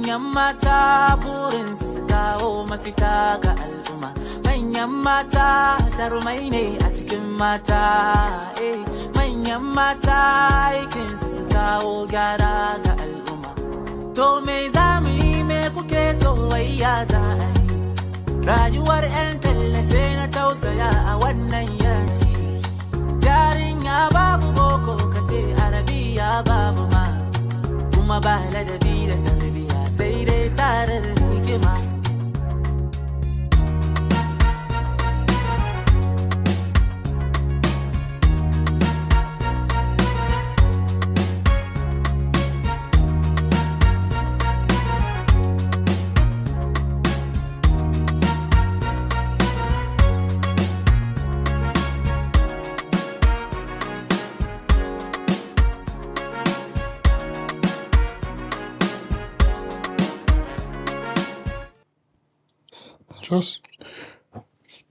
Manyan mata burinsu su kawo mafita ga al'umma. Manyan mata jarumai ne a cikin mata. Eh, manyan mata aikinsu su kawo gyara ga al'umma. To me za mu yi, me kuke so, wai ya za a yi? Rayuwar 'yan tallace na tausaya a wannan yanayi. Yarinya babu boko, kace arabiya babu ma. Kuma ba ladabi da tarbiya, sai dai tarin rigima. Just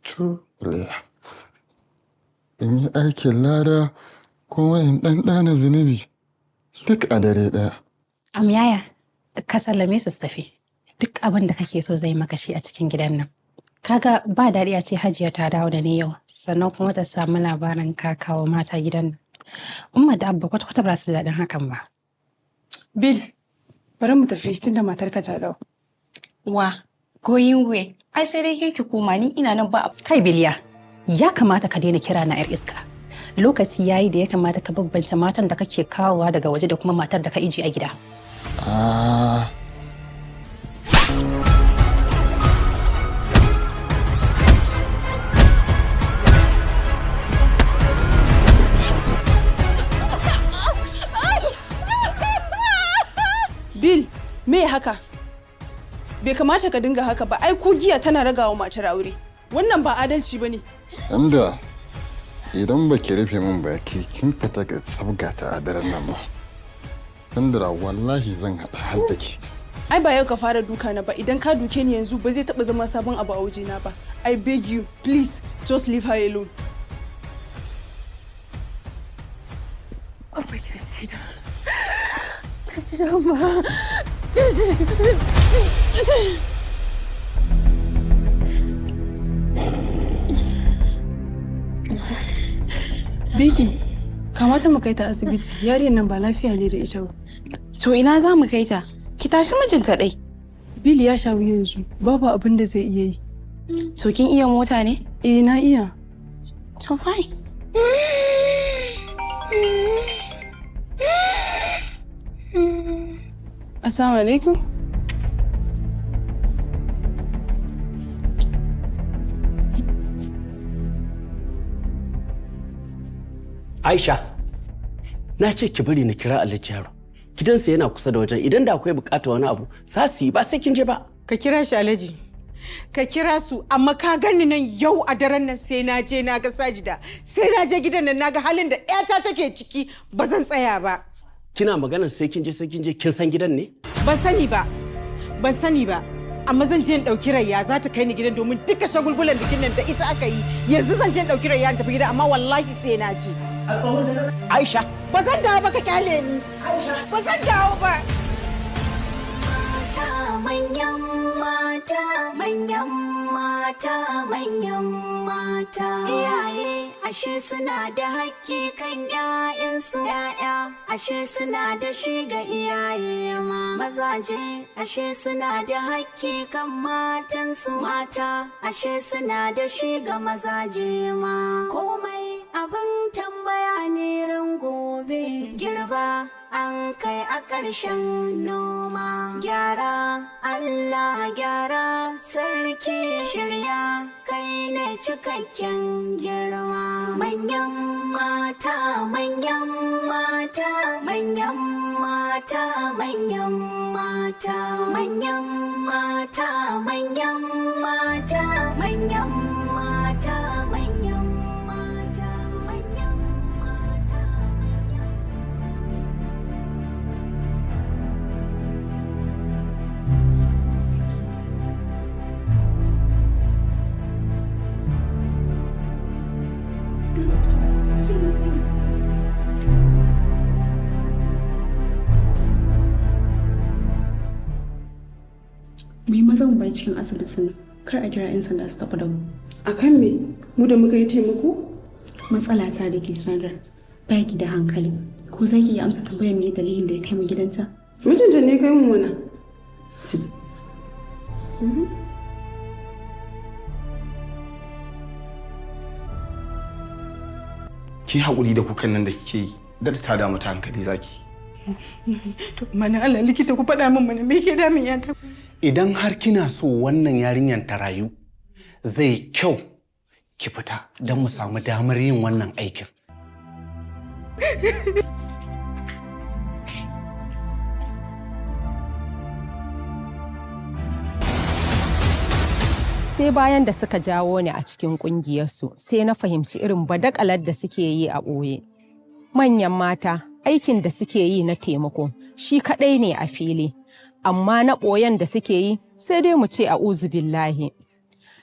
two player. In yi aikin lada kuma in ɗanɗana zunubi duk a dare ɗaya. Am yaya, ka sallame su su tafi. Duk abin da kake so zai maka shi a cikin gidan nan. Kaga ba daɗi a ce Hajiya ta dawo da ni yau, sannan kuma ta samu labarin ka kawo mata gidan nan. Umma da Abba kwata-kwata ba su ji daɗin hakan ba. Bill, bari mu tafi tunda matarka ta dawo. Wa, going where? Ai sai dai ke ki koma, ni ina nan ba. Kai Biliya, ya kamata ka daina kira na 'yar iska. Lokaci yayi da ya kamata ka bambance matan da kake kawowa daga waje da kuma matar da ka ije a gida. Ah. Bill, me haka? Bai kamata ka dinga haka ba, ai ko giya tana ragawa matar aure. Wannan ba adalci bane. Sanda, idan ba ki rufe min baki kin fita ga sabgata a daren nan ba. Sandra, wallahi zan haɗa har da ki. Ai ba yau ka fara duka na ba, idan ka duke ni yanzu ba zai taɓa zama sabon abu a wajena ba. I beg you, please, just leave her alone. Abba Kirtina. Kirtina ma. Biki, kamata mu kai ta asibiti, yarinyar nan ba lafiya ne da ita ba. To ina za mu kai ta? Ki tashi mijinta dai. Bill ya shawo yanzu, babu abin da zai iya yi. To kin iya mota ne? Eh, na iya. To fine. Assalamu alaikum. Aisha, na ce ki bari na kira Alhaji Yaro. Gidansa yana kusa da wajen, idan da akwai bukatar wani abu, za su yi, ba sai kin je ba. Ka kira shi, Alhaji. Ka kira su, amma ka gani nan yau a daren nan sai na je na ga Sajida. Sai na je gidan nan na ga halin da 'yata take ciki, ba zan tsaya ba. Kina maganar sai kin je, sai kin je, kin san gidan ne? Ban sani ba. Ban sani ba. Amma zan je in ɗauki Rayya, za ta kai ni gidan, domin duka shagulgulan bikin nan da ita aka yi. Yanzu zan je in ɗauki Rayya in tafi gidan, amma wallahi sai na je. Aisha. Ba zan dawo ba, ka kyale ni. Ba zan dawo ba. Mata, manyan mata, manyan mata, manyan mata. Iyaye ashe suna da hakki kan 'ya'yansu, 'ya'ya ashe suna da shi ga iyaye ma. Mazaje ashe suna da hakki kan matansu, mata ashe suna da shi ga mazaje ma. Komai abin tambaya ne ran gobe, girba an kai a ƙarshen noma. Gyara Allah, gyara sarki, shirya kai ne cikakken girma. Manyan mata, manyan mata, manyan mata, manyan mata, manyan mata, manyan mata, manyan mata, manyan mata, manyan mata. Maza mu bar cikin asibitin nan. Kar a kira 'yan sanda su tafi da mu. A kan me? Mu da muka yi taimako? Matsala ta da ke Sandra. Ba ki da hankali. Ko za ki iya amsa tambayar me dalilin da ya kai mu gidanta? Mijinta ne kai mu mana. Ki haƙuri da kukan nan da kike yi, da ta damu ta hankali zaki. To mana Allah likita ku faɗa min mana me ke damun yata? Idan har kina so wannan yarinyar ta rayu, zai kyau ki fita don mu samu damar yin wannan aikin. Sai bayan da suka jawo ni a cikin ƙungiyarsu, sai na fahimci irin badakalar da suke yi a ɓoye. Manyan mata, aikin da suke yi na taimako, shi kaɗai ne a fili, amma na ɓoyen da suke yi sai dai mu ce a billahi.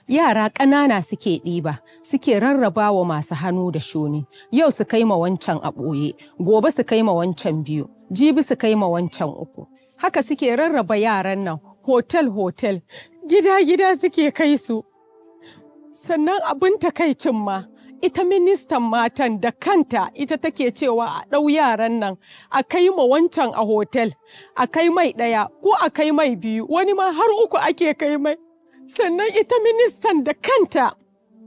Yara ƙanana suke ɗiba, suke rarraba wa masu hannu da shuni, yau su kai ma wancan a ɓoye, gobe su kai ma wancan biyu, jibi su kai ma wancan uku. Haka suke rarraba yaran nan hotel-hotel, gida-gida suke kai su. Sannan abin takaicin ma, ita ministan matan da kanta ita take cewa a ɗau yaran nan a kai ma wancan a hotel, a kai mai ɗaya ko a kai mai biyu, wani ma har uku ake kai mai. Sannan ita ministan da kanta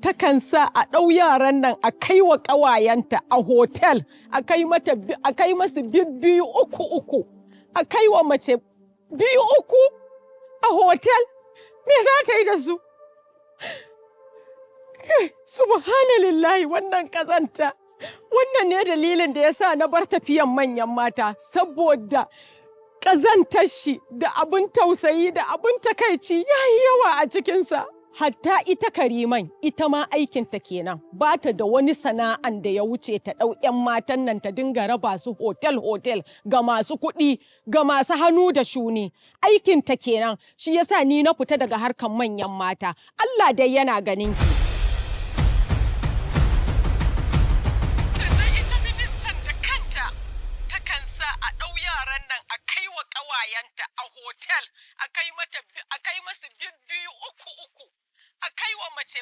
takan sa a ɗau yaran nan a kai wa ƙawayenta a hotel, a kai mata a kai masu biyu uku uku, a kai wa mace biyu uku a hotel. Me za ta yi da su? Subhanallahi, wannan kazanta. Wannan ne dalilin da ya sa na bar tafiyan manyan mata, saboda ƙazantar shi da abin tausayi da abin takaici ya yi yawa a cikinsa. Hatta ita Kariman, ita ma aikinta kenan, ba ta da wani sana'an da ya wuce ta ɗau 'yan matan nan ta dinga raba su hotel-hotel ga masu kuɗi, ga masu hannu da shuni. Aikinta kenan, shi yasa ni na fita daga harkan manyan mata. Allah dai yana ganin ki. Sannan ita ministan da kanta takan sa a ɗau yaran nan a kai wa ƙawayenta a hotel, a kai mata a kai masu biyu uku uku, a kai wa mace.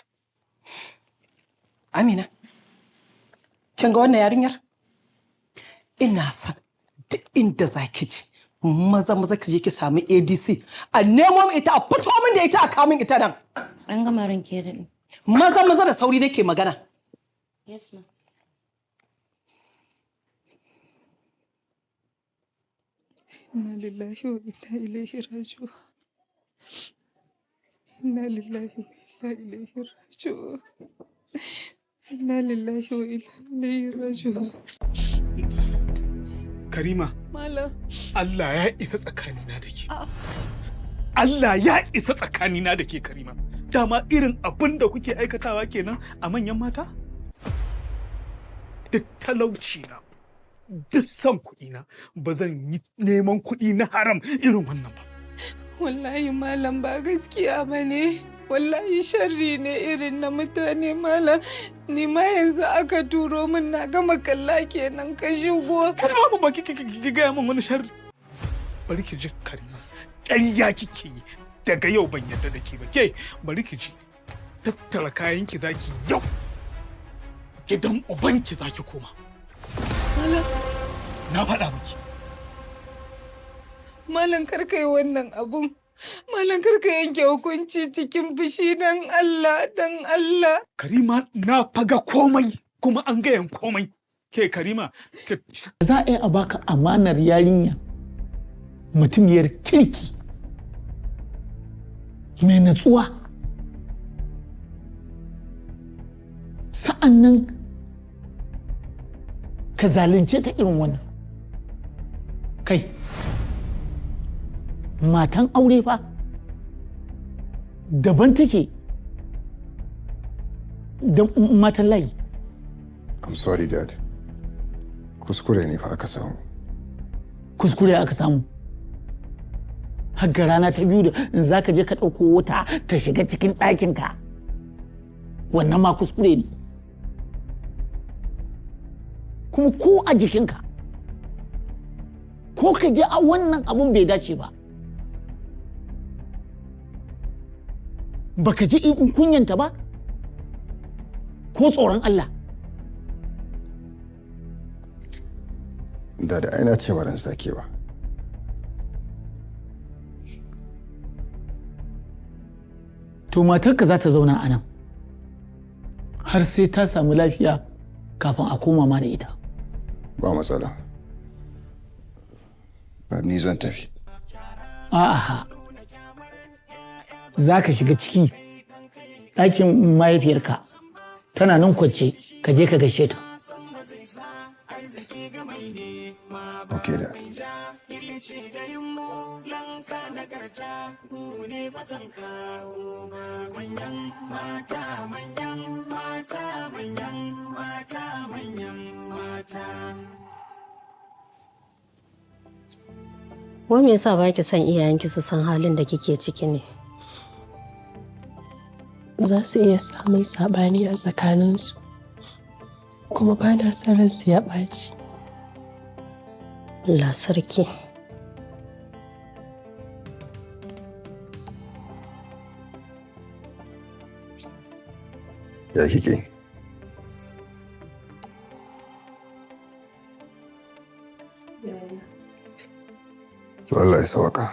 Amina, kin ga wannan yarinyar? Ina son duk inda za ki ji, maza maza ki je ki sami ADC, a nemo min ita, a fito min da ita, a kawo min ita nan. An gama, ranki ya daɗe. Maza maza da sauri nake magana. Yes, ma. Inna lillahi wa inna ilaihi raji'un. Inna lillahi wa inna ilaihi raji'un. Inna lillahi wa inna ilaihi raji'un. Karima, Malam. Allah ya isa tsakanina da ke. Allah ya isa tsakanina da ke, Karima. Dama irin abin da kuke aikatawa kenan a manyan mata? Duk talauci na, duk son kuɗi na, ba zan yi neman kuɗi na haram irin wannan ba. Wallahi malam, ba gaskiya ba ne. Wallahi sharri ne irin na mutane, malam. Ni ma yanzu aka turo min, na gama kalla kenan ka shigo. Karima, ba ki ki gaya min wani sharri. Bari ki ji, Karima. Ƙarya kike yi. Daga yau ban yarda da ke ba. Ke, bari ki ji. Tattara kayanki zaki yau. Gidan ubanki zaki koma. Malam. Na faɗa miki. Malam, kar ka yi wannan abun. Malam, kar ka yanke hukunci cikin fushi, dan Allah, dan Allah. Karima, na faga komai kuma an gayan komai. Ke Karima, ke. Za a yi a baka amanar yarinya mutumiyar kirki mai natsuwa, sa'an nan ka zalunce ta irin wannan? Kai, matan aure fa daban take da matan layi. I'm sorry, Dad. Kuskure ne fa aka samu. Kuskure aka samu, har ga rana ta biyu da in za ka je ka ɗauko wuta ta shiga cikin ɗakinka, wannan ma kuskure ne. Kuma ko a jikinka ko ka je a wannan abun bai dace ba. Baka ji in kunyanta ba? Ko tsoron Allah? Da aina ce ba ran sake ba. To matarka za ta zauna a nan har sai ta samu lafiya kafin a koma ma da ita. Ba matsala. Ni zan tafi. A'a. Za ka shiga ciki ɗakin mahaifiyarka tana nan kwance, ka je ka gaishe ta. Ok da. Wai me yasa ba ki son iyayenki su san halin da kike ciki ne? Za su iya samun saɓani a tsakaninsu, kuma ba na son ransu ya ɓaci. Allah sarki. Ya kike? To Allah ya sawaka.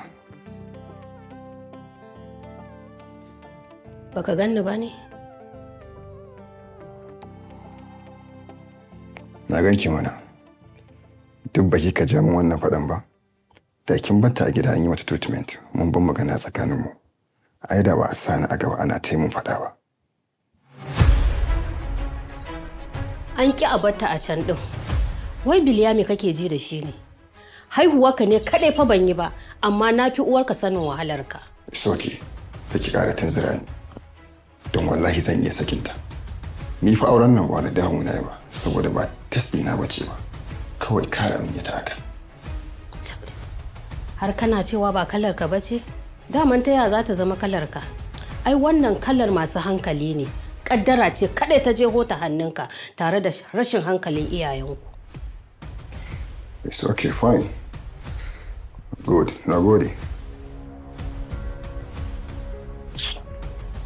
Baka ganni ba ne? Na ganki mana. Duk ba kika ja min wannan faɗan ba. Da kin banta a gida an yi mata treatment, mun ban magana tsakaninmu. Ai da ba a sani a gaba ana ta mun faɗa ba. An ki a barta a can ɗin. Wai Biliya me kake ji da shi ne? Haihuwarka ne kaɗai fa ban yi ba, amma na fi uwarka sanin wahalarka. It's okay. Ki ƙara tunzura ni. Don wallahi zan iya sakinta. Ni fa auren nan ba da damu na ba, saboda ba test ɗina ba ce ba. Kawai kara min ita aka. Har kana cewa ba kalar ka bace? Daman ta ya za ta zama kalar ka? Ai wannan kalar masu hankali ne. Kaddara ce kaɗai ta jeho ta hannunka tare da rashin hankalin iyayenku. It's okay, fine. Good, na gode.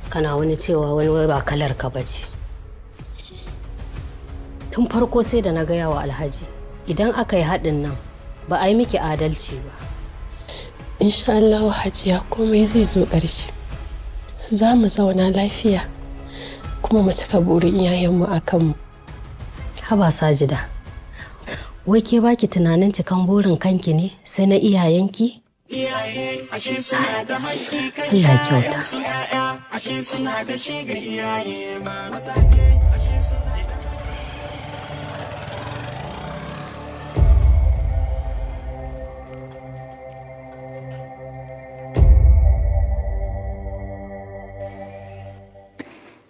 Kana wani cewa wani wai ba kalar ka bace. Tun farko sai da na gaya wa Alhaji, idan aka yi haɗin nan ba a yi miki adalci ba. Insha Allah Hajiya, komai zai zo ƙarshe. Za mu zauna lafiya kuma mu cika burin iyayenmu a kanmu. Haba Sajida, wai ke baki tunanin cikan burin kanki ne sai na iyayenki? Iyaye ashe suna da haƙƙi kan Allah ya kyauta. ƴaƴansu, ƴaƴa ashe suna da shi ga iyaye ba mazaje ashe suna da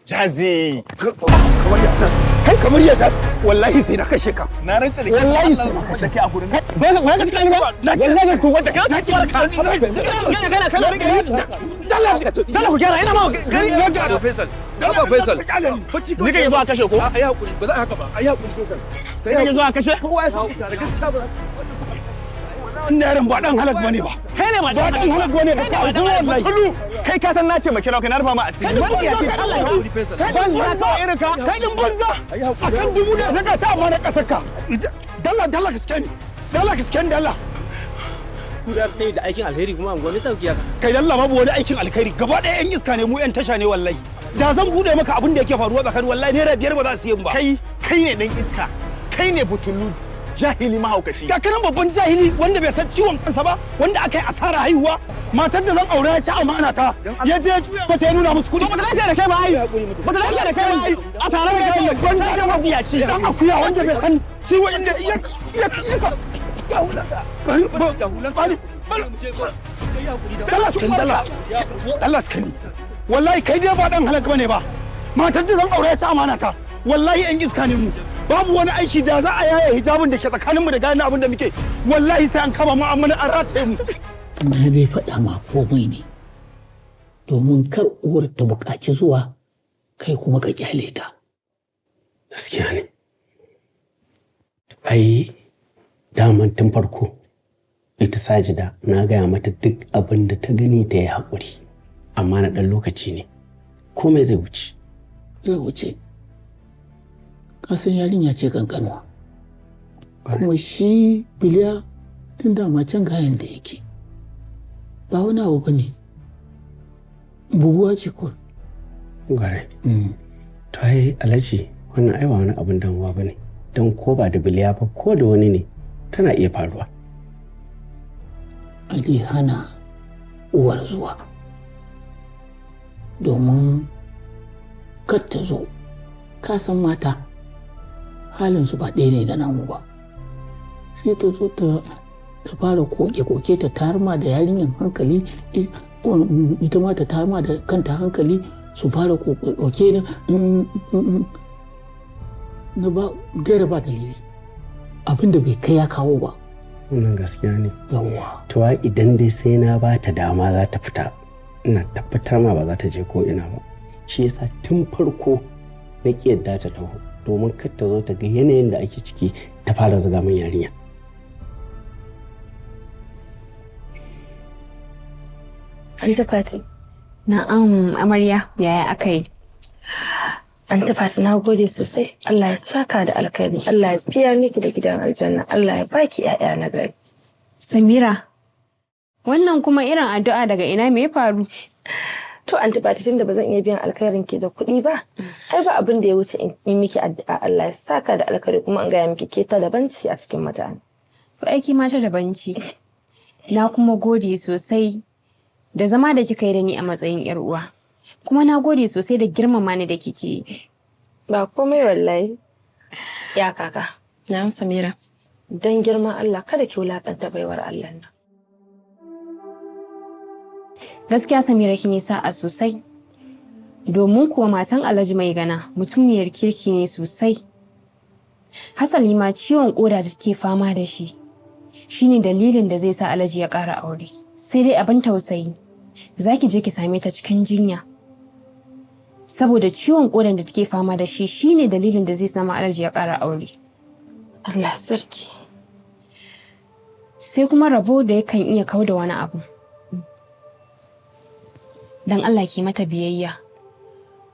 Jazi. Kamar ya jas. Kai kamar ya jas. Wallahi sai na kashe ka. Na rantsa da wallahi sai na kashe ka a gurin. Ba ba ka cika ni ba. Na wallahi ku wanda na ki barka. Kana kana kana. Dalla dalla ku gyara ina ma gari na ga Faisal. Ba Faisal. Ni kai zuwa kashe ko? Ai hakuri ba za a haka ba. Ai hakuri Faisal. Ni kai zuwa kashe? Kowa ya san tare gaskiya ba. Wannan yaron ba dan halak bane ba. Kai ne ba dan halak bane ba. Ka kuma wallahi. Kai ka san na ce maki rauka na rufa ma asiri. Kai din banza kai din banza irin ka. Kai din banza. Akan dubu da saka sa mana kasar ka. Dalla dalla gaske ni. Dalla gaske ni dalla. Ku da kai da aikin alheri kuma an gwamnati sauki haka. Kai dalla babu wani aikin alkhairi gaba ɗaya yan iska ne mu yan tasha ne wallahi. Da zan bude maka abin da yake faruwa tsakanin wallahi ₦5 ba za su yi ba. Kai kai ne dan iska. Kai ne butulu. Jahili mahaukaci. Kakanin babban jahili wanda bai san ciwon kansa ba, wanda aka yi asara haihuwa, matar da zan aure ya ci amana ta, ya je ya juya mata ya nuna musu kuɗi. Ba ta lafiya da kai ba ai. Ba ta lafiya da kai ba ai. A tare da kai banza da mafiyaci. Dan akuya wanda bai san ciwon inda ya ya ya bani dalla dalla sani. Wallahi kai dai ba dan halak bane ba. Matar da zan aure ya ci amana ta, wallahi yan iska ne mu. Babu wani aiki da za a yaya hijabin da ke tsakaninmu da gane abin da muke, wallahi sai an kama mu an mana an rataye mu. Na dai faɗa ma komai ne domin kar uwar ta buƙaci zuwa kai kuma ka kyale ta. Gaskiya ne. Ai daman tun farko ita Sajida na gaya mata duk abin da ta gani ta yi haƙuri, amma na ɗan lokaci ne. Komai zai wuce. Zai wuce. Kasan yarinya ce kankanuwa. Kuma shi Biliya tun dama can gayan da yake. Ba wani abu ba ne. Buguwa ce ko. Gwarai. To ai Alhaji wannan ai ba wani abin damuwa ba ne. Don ko ba da Biliya ba ko da wani ne tana iya faruwa. Ali hana uwar zuwa. Domin kar ta zo, ka san mata halinsu ba ɗaya ne da namu ba. Sai ta zo ta fara koke-koke ta tarma da yarinyar hankali, ita ma ta tarma da kanta hankali su fara koke-koke na ba gaira ba dalili. Abin da bai kai ya kawo ba. Wannan gaskiya ne. Yawwa. To ai idan dai sai na ba ta dama za ta fita, ina tabbatar ma ba za ta je ko ina ba. Shi yasa tun farko na ƙi yadda ta taho domin kar ta zo ta ga yanayin da ake ciki ta fara zuga min yarinya. Anta Fati. Na'am amarya yaya aka yi? Anta Fati na gode sosai. Allah ya saka da alkhairi. Allah ya biya miki da gidan aljanna. Allah ya baki 'ya'ya na gari. Samira, wannan kuma irin addu'a daga ina me ya faru? To Anta Fati tunda ba zan iya biyan alkhairin ki da kuɗi ba, ai ba abin da ya wuce in yi miki addu'a Allah ya saka da alkhairi kuma in gaya miki ke ta daban ce a cikin mutane. To aiki ma ta daban ce. Na kuma gode sosai da zama da kika yi da ni a matsayin 'yar uwa. Kuma na gode sosai da girmama ni da kike yi. Ba komai wallahi. Ya kaka. Na'am Samira. Dan girman Allah kada ki wulakanta baiwar Allah nan. Gaskiya Samira kin yi sa'a sosai. Domin kuwa matan Alhaji Mai Gana mutumiyar kirki ne sosai. Hasali ma ciwon koda da take fama da shi shine dalilin da zai sa Alhaji ya ƙara aure. Sai dai abin tausayi, za ki je ki same ta cikin jinya. Saboda ciwon kodan da take fama da shi shine dalilin da zai sama Alhaji ya ƙara aure. Allah sarki. Sai kuma rabo da yakan iya kau da wani abu. Don Allah ki mata biyayya,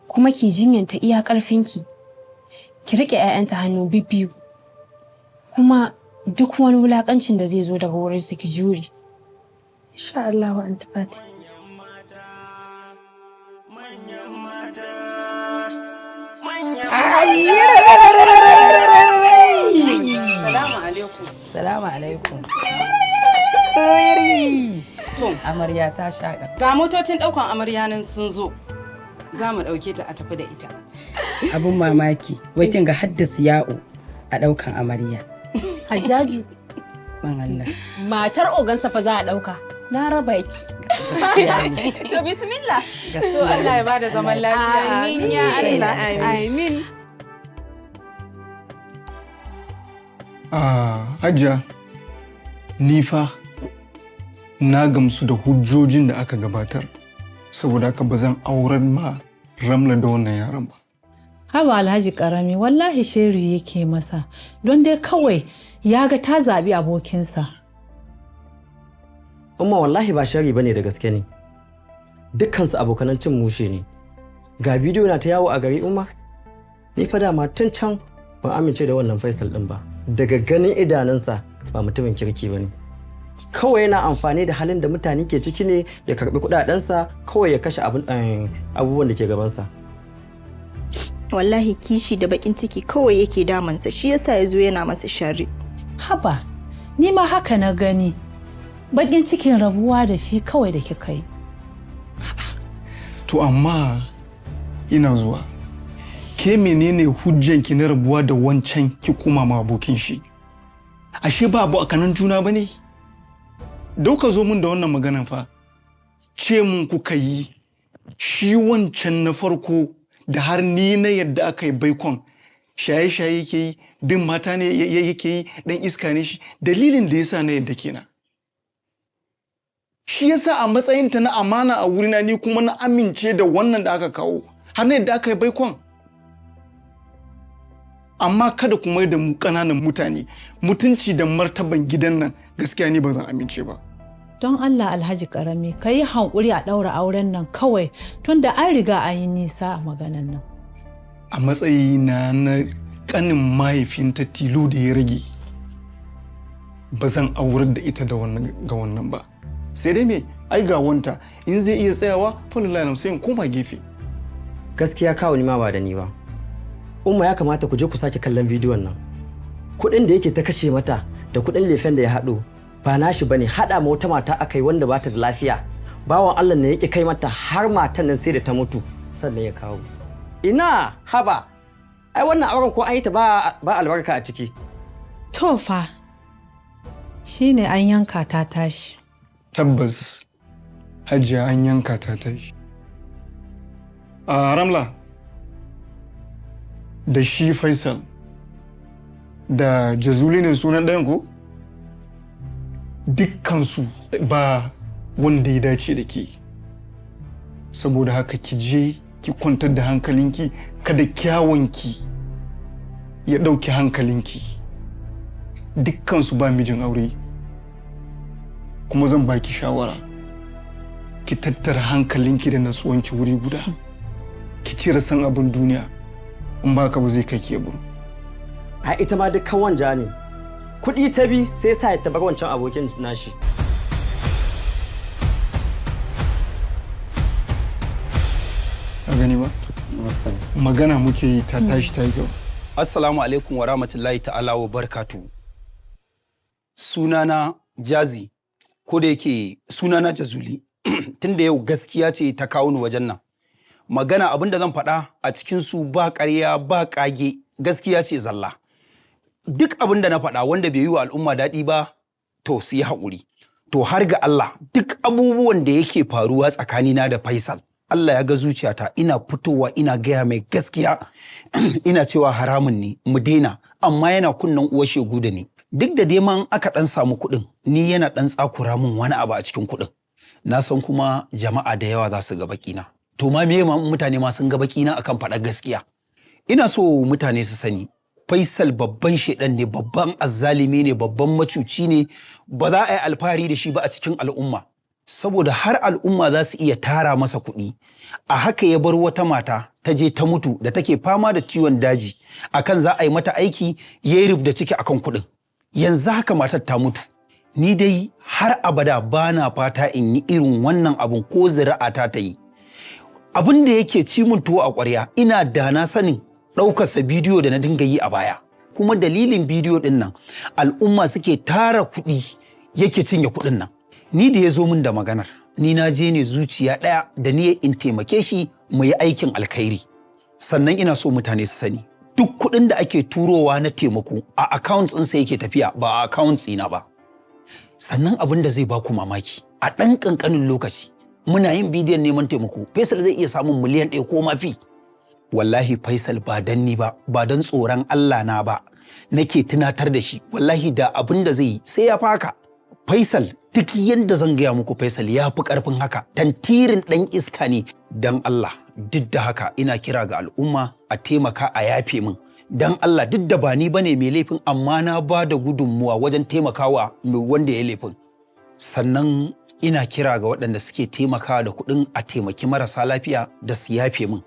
kuma ki jinyanta iya ƙarfinki, ki riƙe 'ya'yanta hannu bibbiyu, kuma duk wani wulaƙancin da zai zo daga wurinsu ki jure. Insha Allah Anta Fati. Salamu alaikum. Salamu alaikum. To, amarya ta shaƙa. Ga motocin ɗaukan amarya nan sun zo. Za mu ɗauke ta a tafi da ita. Abun mamaki, wai kin ga haddasa ya'o a ɗaukan amarya. Hajjaju. Ban Allah. Matar ogansa fa za a ɗauka. Na raba ki. To bismillah. To Allah ya bada zaman lafiya. Amin ya Allah. Amin. Ah, Hajiya, ni fa na gamsu da hujjojin da aka gabatar, saboda haka ba zan aurar ma Ramla da wannan yaron ba. Haba Alhaji Karami wallahi sheri yake masa don dai kawai ya ga ta zaɓi abokinsa. Umma wallahi ba shari bane da gaske ne. Dukkansu abokanan cin mushe ne. Ga bidiyo na ta yawo a gari Umma. Ni fa dama tun can ban amince da wannan Faisal din ba. Daga ganin idanunsa ba mutumin kirki bane. Kawai yana amfani da halin da mutane ke ciki ne ya karbi kudadensa kawai ya kashe abubuwan da ke gabansa. Wallahi kishi da bakin ciki kawai yake damansa shi yasa ya zo yana masa sharri. Haba, ni ma haka na gani. Bakin cikin rabuwa da shi kawai da kika yi. To amma ina zuwa. Ke menene hujjanki na rabuwa da wancan ki kuma ma abokin shi? Ashe ba abu a kanan juna ba ne? Dauka zo mun da wannan maganan fa. Ce mun kuka yi shi wancan na farko da har ni na yadda aka yi baikon shaye-shaye yake yi bin mata ne yake yi dan iska ne shi dalilin da yasa na yadda kenan. Shi yasa a matsayinta na amana a wurina ni kuma na amince da wannan da aka kawo har na yadda aka yi baikon. Amma kada ku mai da mu ƙananan mutane mutunci da martaban gidan nan gaskiya ni ba zan amince ba. Don Allah Alhaji Karami, ka yi hankuri a ɗaura auren nan kawai tunda an riga an yi nisa a maganan nan. A matsayina na ƙanin mahaifinta tilo da ya rage, ba zan aurar da ita da wannan ga wannan ba. Sai dai me, ai ga wanta in zai iya tsayawa falala sai in koma gefe. Gaskiya kawo ni ma ba da ni ba. Umma ya kamata ku je ku sake kallon bidiyon nan. Kuɗin da yake ta kashe mata da kuɗin lefen da ya haɗo ba nashi bane, haɗa ma wata mata aka yi wanda bata da lafiya. Bawan Allah ne yake kai mata har matan nan sai da ta mutu sannan ya kawo. Ina haba, ai wannan auren ko an yi ta ba albarka a ciki. To fa, shine an yanka ta tashi. Tabbas Hajiya an yanka ta tashi. A Ramla, da shi Faisal da Jazuli ne sunan ɗayan ko? Dukkansu ba wanda ya dace da ke. Saboda haka ki je ki kwantar da hankalinki, kada kyawunki ya ɗauki hankalinki. Dukkansu ba mijin aure. Kuma zan baki shawara, ki tattara hankalinki da natsuwanki wuri guda. Ki cire san abin duniya, in ba ka ba zai kai ki ya buru. Ai ita ma duk kawan ja ne. Kuɗi ta bi sai sa ta bar wancan abokin nashi. A gani ba? Magana muke yi ta tashi ta yi gaba. Assalamu alaikum wa rahmatullahi ta'ala wa barkatu. Sunana Jazi, ko da yake sunana Jazuli, tunda yau gaskiya ce ta kawo ni wajen nan. Magana abin da zan faɗa a cikin su ba ƙarya ba ƙage, gaskiya ce zalla. Duk abin da na faɗa wanda bai yi wa al'umma daɗi ba, to su yi haƙuri. To har ga Allah, duk abubuwan da yake faruwa tsakanina da Faisal, Allah ya ga zuciyata, ina fitowa ina gaya mai gaskiya, ina cewa haramun ne, mu daina, amma yana kunnen uwar shegu da ni. Duk da dai ma aka ɗan samu kuɗin, ni yana ɗan tsakura min wani abu a cikin kuɗin. Na san kuma jama'a da yawa za su ga baƙina. To ma meye ma mutane ma sun ga baƙina akan faɗar gaskiya. Ina so mutane su sani, Faisal babban shedan ne, babban azzalimi ne, babban macuci ne, ba za a yi alfahari da shi ba a cikin al'umma. Saboda har al'umma za su iya tara masa kuɗi. A haka ya bar wata mata ta je ta mutu da take fama da ciwon daji, akan za a yi mata aiki ya yi da ciki akan kuɗin. Yanzu haka matar ta mutu. Ni dai har abada ba na fata in yi irin wannan abun ko zuri'ata ta yi. Abin da yake ci mun tuwo a ƙwarya, ina da na sanin ɗaukarsa bidiyo da na dinga yi a baya. Kuma dalilin bidiyo ɗin nan, al'umma suke tara kuɗi yake cinye kuɗin nan. Ni da ya zo min da maganar, ni na je ne zuciya ɗaya da niyyar in taimake shi mu yi aikin alkhairi. Sannan ina so mutane su sani, duk kuɗin da ake turowa na taimako a accounts ɗinsa yake tafiya ba a accounts ɗina ba. Sannan abin da zai baku mamaki, a ɗan ƙanƙanin lokaci muna yin bidiyon neman taimako, Faisal zai iya samun miliyan 1 ko ma fi. Wallahi Faisal ba dan ni ba, ba dan tsoron Allah na ba, nake tunatar da shi, wallahi da abin da zai yi sai ya faka. Faisal duk yanda zan gaya muku Faisal ya fi ƙarfin haka, tantirin ɗan iska ne. Dan Allah, duk da haka ina kira ga al'umma a taimaka a yafe min. Dan Allah, duk da ba ni bane mai laifin, amma na ba da gudunmuwa wajen taimakawa wanda ya laifin. Sannan ina kira ga waɗanda suke taimakawa da kuɗin a taimaki marasa lafiya da su yafe min.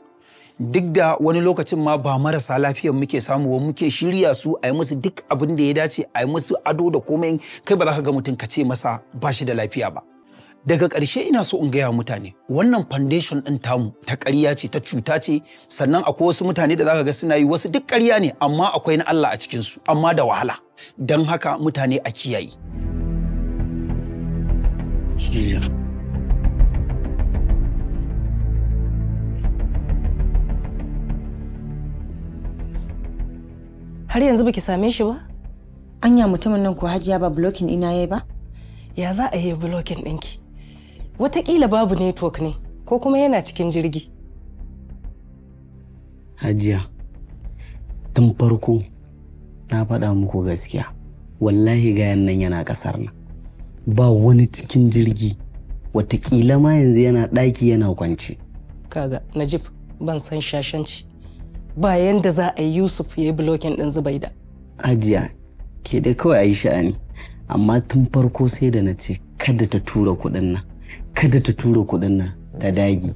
Duk da wani lokacin ma ba marasa lafiyan muke samu ba, muke shirya su a yi musu duk abin da ya dace, a yi musu ado da komai, kai ba za ka ga mutum ka ce masa ba shi da lafiya ba. Daga ƙarshe ina so in gaya wa mutane, wannan foundation ɗin tamu ta ƙarya ce, ta cuta ce. Sannan akwai wasu mutane da za ka ga suna yi wasu duk ƙarya ne, amma akwai na Allah a cikinsu, amma da wahala. Don haka mutane a kiyaye. Har yanzu baki same shi ba? Anya mutumin nan ko Hajiya ba blocking ina yayi ba? Ya za a yi blocking ɗinki? Wataƙila babu network ne, ko kuma yana cikin jirgi. Hajiya, tun farko na faɗa muku gaskiya. Wallahi gayan nan yana ƙasar nan. Ba wani cikin jirgi, wataƙila ma yanzu yana ɗaki yana kwance. Kaga, Najib, ban san shashanci. Ba yanda za a yi Yusuf ya yi blocking ɗin Zubaida. Hajiya, ke dai kawai a yi sha'ani. Amma tun farko sai da na ce Kada ta tura kuɗin nan, kada ta tura kuɗin nan, ta dage.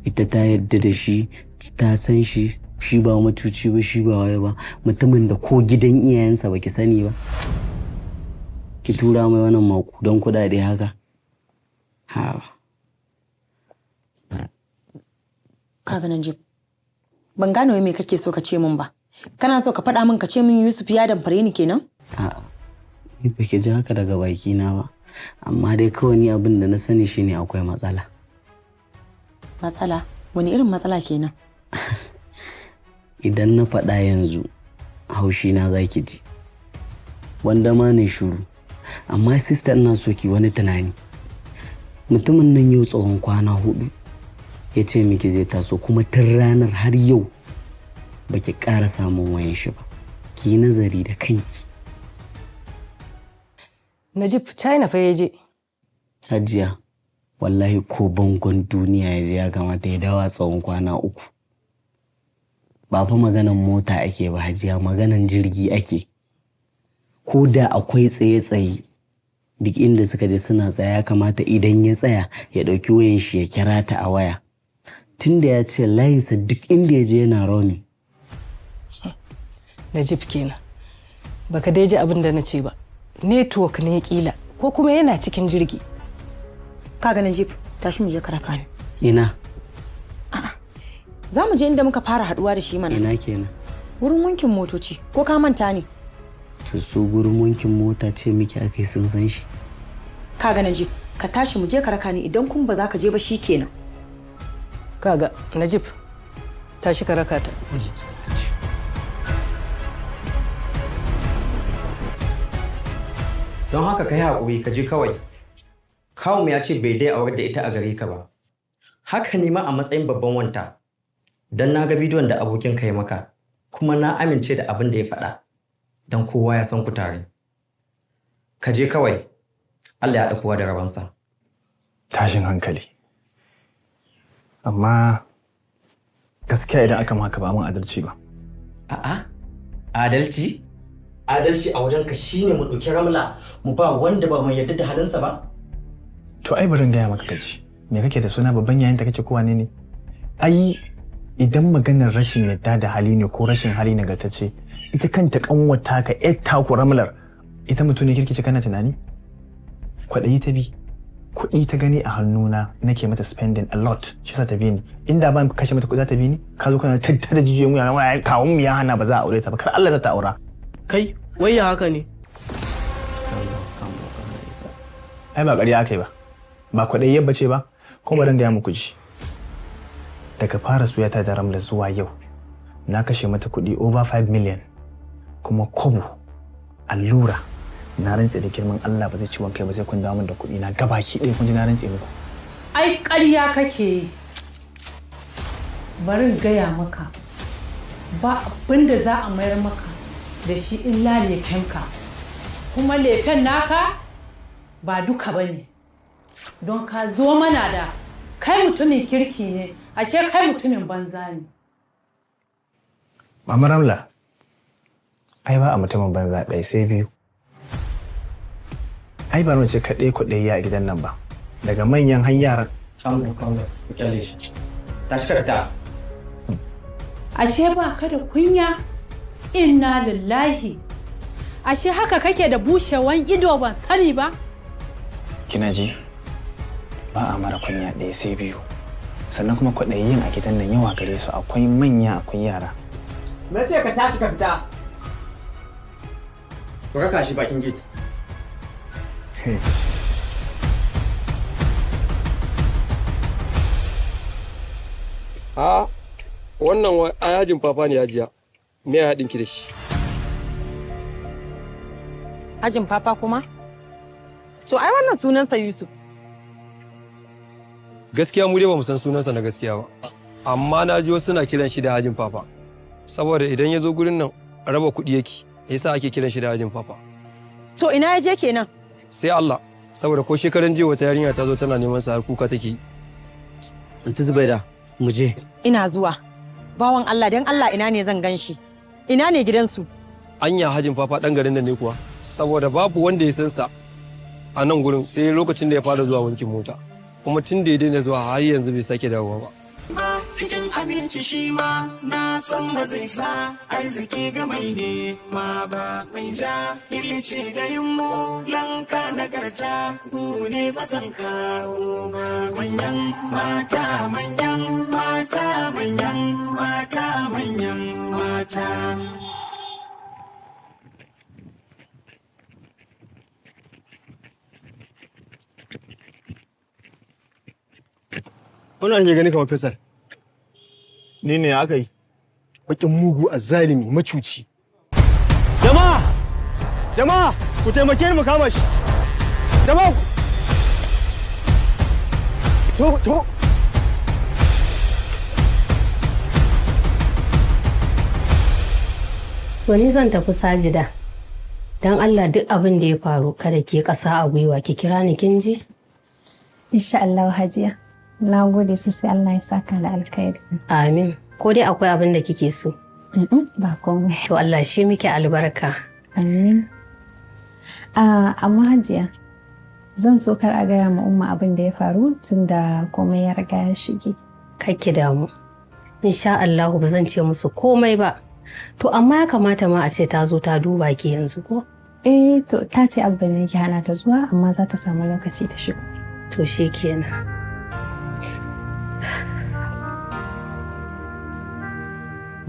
Ita ta yadda da shi, ta san shi, shi ba matuci ba, shi ba waye ba, mutumin da ko gidan iyayensa baki sani ba. Ki tura mai wannan maƙudan kuɗaɗe haka. Ha. Kaga Najib, ban gane wai me kake so ka ce min ba. Kana so ka faɗa min ka ce min Yusuf ya damfare ni kenan? A'a, ni ba ki ji haka daga bakina ba. Amma dai kawai ni abin da na sani shine akwai matsala. Matsala? Wani irin matsala kenan? Idan na faɗa yanzu, haushi na za ki ji. Wanda ma ne shiru. Amma sister ina so ki wani tunani. Mutumin nan yau tsawon kwana 4 ya ce miki zai taso, kuma tun ranar har yau baki ƙara samun wayan shi ba. Ki yi nazari da kanki. Najib, China fa ya je. Hajiya, wallahi ko bangon duniya ya je ya kamata ya dawo tsawon kwana 3. Ba fa maganan mota ake ba Hajiya, maganan jirgi ake. Ko da akwai tsaye-tsaye, duk inda suka je suna tsaya, ya kamata idan ya tsaya ya ɗauki wayan shi ya kira ta a waya. Tunda ya ce layinsa duk inda ya je yana roaming. Najib kenan. Baka dai ji abin da na ce ba. Network ne kila ko kuma yana cikin jirgi. Kaga Najib, tashi mu je karaka ne. Ina? A'a. Za mu je inda muka fara haduwa da shi mana. Ina kenan? Wurin wankin motoci, ko ka manta ne? To su gurin wankin mota ce miki akai sun san shi. Kaga Najib, ka tashi mu je karaka ne, idan kun ba za ka je ba shikenan. Kaga Najib, tashi ka raka ta. Don haka ka yi haƙuri ka je kawai. Kawun ya ce bai dai aurar da ita a gare ka ba. Haka ne ma a matsayin babban wanta. Don na ga bidiyon da abokin ka ya maka, kuma na amince da abin da ya faɗa. Don kowa ya san ku tare. Ka je kawai. Allah ya haɗa kowa da rabansa. Tashin hankali. Amma gaskiya idan aka maka ba mun adalci ba. A'a, adalci? Adalci a wajenka shine mu ɗauki Ramla mu ba wanda ba mu yarda da halinsa ba? To ai bari in gaya maka kaji. Me kake da suna babban yayin da kake kowa ne ne? Ai idan maganar rashin yarda da hali ne ko rashin hali nagartacce, ita kanta kanwata ka ƴar taku Ramlar, ita mutum ne kirkice kana tunani? Kwaɗayi ta bi. Kuɗi ta gani a hannuna nake mata spending a lot, shi sa ta bi ni. Inda ban kashe mata kuɗi za ta bi ni? Ka zo kana tattara jijiyoyin wuya, wai kawun mu ya hana ba za a aure ta ba, kar Allah ta aura. Kai, wai ya haka ne? Ai ba ƙarya aka yi ba, ba kwaɗayi yabba ce ba, kuma bari in gaya muku ji. Daga fara suyata da Ramla zuwa yau, na kashe mata kuɗi over 5 million, kuma kobo, allura, na rantse da girman Allah ba zai ci wankai ba sai kun dawo min da kuɗi na gabaki ɗaya, kun ji na rantse muku. Ai ƙarya kake yi. Bari in gaya maka, ba abin da za a mayar maka da shi illa lefenka, kuma lefen naka ba duka ba ne, don ka zo mana da kai mutumin kirki ne, ashe kai mutumin banza ne. Mama Ramla, ai ba a mutumin banza ɗaya sai biyu. Ai ba mace kaɗai kuɗi ya a gidan nan ba, daga manyan har yaran. Tashi ka fita. Ashe ba ka da kunya? Inna lillahi. Ashe haka kake da bushewan ido ban sani ba? Kina ji? Ba a mara kunya ɗaya sai biyu. Sannan kuma kwaɗayin a gidan nan yawa gare su, akwai manya akwai yara. Na ce ka tashi ka fita. Ku raka shi bakin gate. A wannan yajin fafa ne hajiya. Me ya haɗin ki da shi? Hajin Papa kuma? To ai wannan sunansa Yusuf. Gaskiya mu dai ba mu san sunansa na gaskiya ba. Amma na ji wasu suna kiran shi da Hajin Papa. Saboda idan ya zo gurin nan raba kuɗi yake, yasa ake kiran shi da Hajin Papa. To ina ya je kenan? Sai Allah, saboda ko shekaran jiya wata yarinya ta zo tana neman sa har kuka take yi. Anti Zubaida, mu je. Ina zuwa. Bawan Allah, dan Allah ina ne zan gan shi? Ina ne gidansu? Anya Hajin Papa ɗan garin nan ne kuwa? Saboda babu wanda ya san sa a nan gurin sai lokacin da ya fara zuwa wankin mota. Kuma tun da ya daina zuwa har yanzu bai sake dawowa ba. Cikin abinci shi ma na san ba zai sa arziki ga mai nema ba mai ja ce da yin lanka nagarta gune ba zan kawo ba manyan mata manyan mata manyan mata manyan mata. Wannan ake gani kamar Faisal. Ni ne aka yi. Bakin mugu azzalimi macuci. Jama'a! Jama'a! Ku taimake ni mu kama shi. Jama'a! To to. To ni zan tafi Sajida. Don Allah duk abin da ya faru kada ke ƙasa a gwiwa ki kira ni kin ji? Insha Allah Hajiya. Na gode sosai, Allah ya saka da alkhairi. Amin. Ko dai akwai abin da kike so? Ba komai. To Allah shi miki albarka. Amin. Amma Hajiya, zan so kar a gaya ma Umma abin da ya faru tunda komai ya riga ya shige. Kar ki damu. Insha Allah ba zan ce musu komai ba. To amma ya kamata ma a ce ta zo ta duba ki yanzu ko? Eh to, ta ce Abba ne yake hana ta zuwa, amma za ta samu lokaci ta shigo. To shikenan.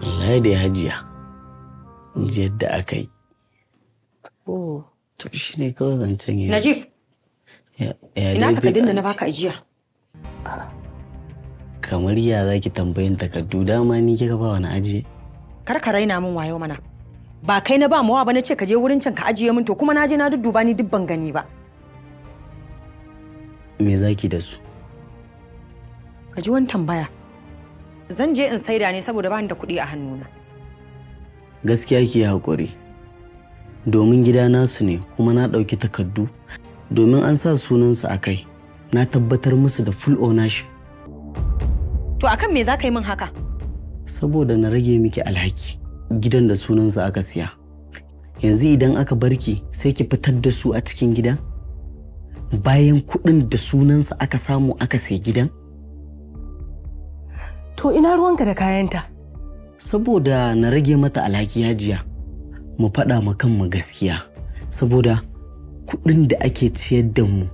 Wallahi dai Hajiya, ji yadda aka yi. To shi ne kawai zancen ya. Najib, Ya ina dai takardun da na baka ajiya? Kamar ya za ki tambayin takardu, dama ni kika ba wani ajiye? Kar ka raina min wayo mana. Ba kai na ba mawa ba na ce ka je wurin can ka ajiye min, to kuma na je na dudduba ni duk ban gani ba. Me za ki da su? Ka ji wani tambaya. Zan je in saida ne saboda bani da kuɗi a hannuna. Gaskiya ki yi haƙuri. Domin gida nasu ne kuma na ɗauki takardu domin an sa sunansu a kai. Na tabbatar musu da full ownership. To akan me za ka yi min haka? Saboda na rage miki alhaki, gidan da sunansu aka siya. Yanzu idan aka barki sai ki fitar da su a cikin gidan? Bayan kuɗin da sunansu aka samu aka sai gidan? To ina ruwanka da kayanta? Saboda na rage mata alhaki Hajiya, mu faɗa ma kanmu gaskiya. Saboda kuɗin da ake ciyar da mu,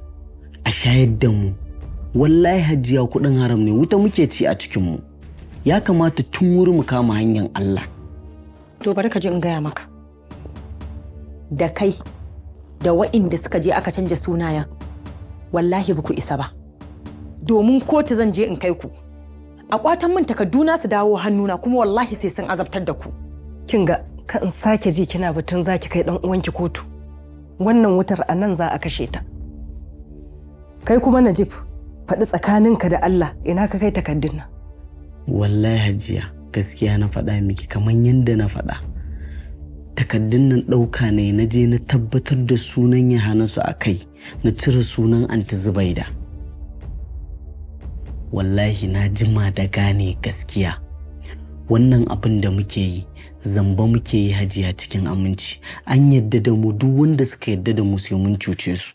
a shayar da mu, wallahi Hajiya kuɗin haram ne, wuta muke ci a cikinmu. Ya kamata tun wuri mu kama hanyar Allah. To bari ka ji in gaya maka. Da kai da wa'inda suka je aka canja sunayen, wallahi ba ku isa ba. Domin kotu zan je in kai ku. A kwatan min takarduna su dawo hannuna, kuma wallahi sai sun azabtar da ku. Kin ga, ka in sake ji kina batun zaki kai dan uwanki kotu. Wannan wutar a nan za a kashe ta. Kai kuma Najib, faɗi tsakaninka da Allah, ina ka kai takardun nan? Wallahi Hajiya, gaskiya na faɗa miki kamar yadda na faɗa. Takaddun nan ɗauka ne na je na tabbatar da sunan Yohanasu a kai, na cire sunan Anti Zubaida. Wallahi na jima da gane gaskiya. Wannan abin da muke yi, zamba muke yi Hajiya cikin aminci. An yadda da mu, duk wanda suka yadda da mu sai mun cuce su.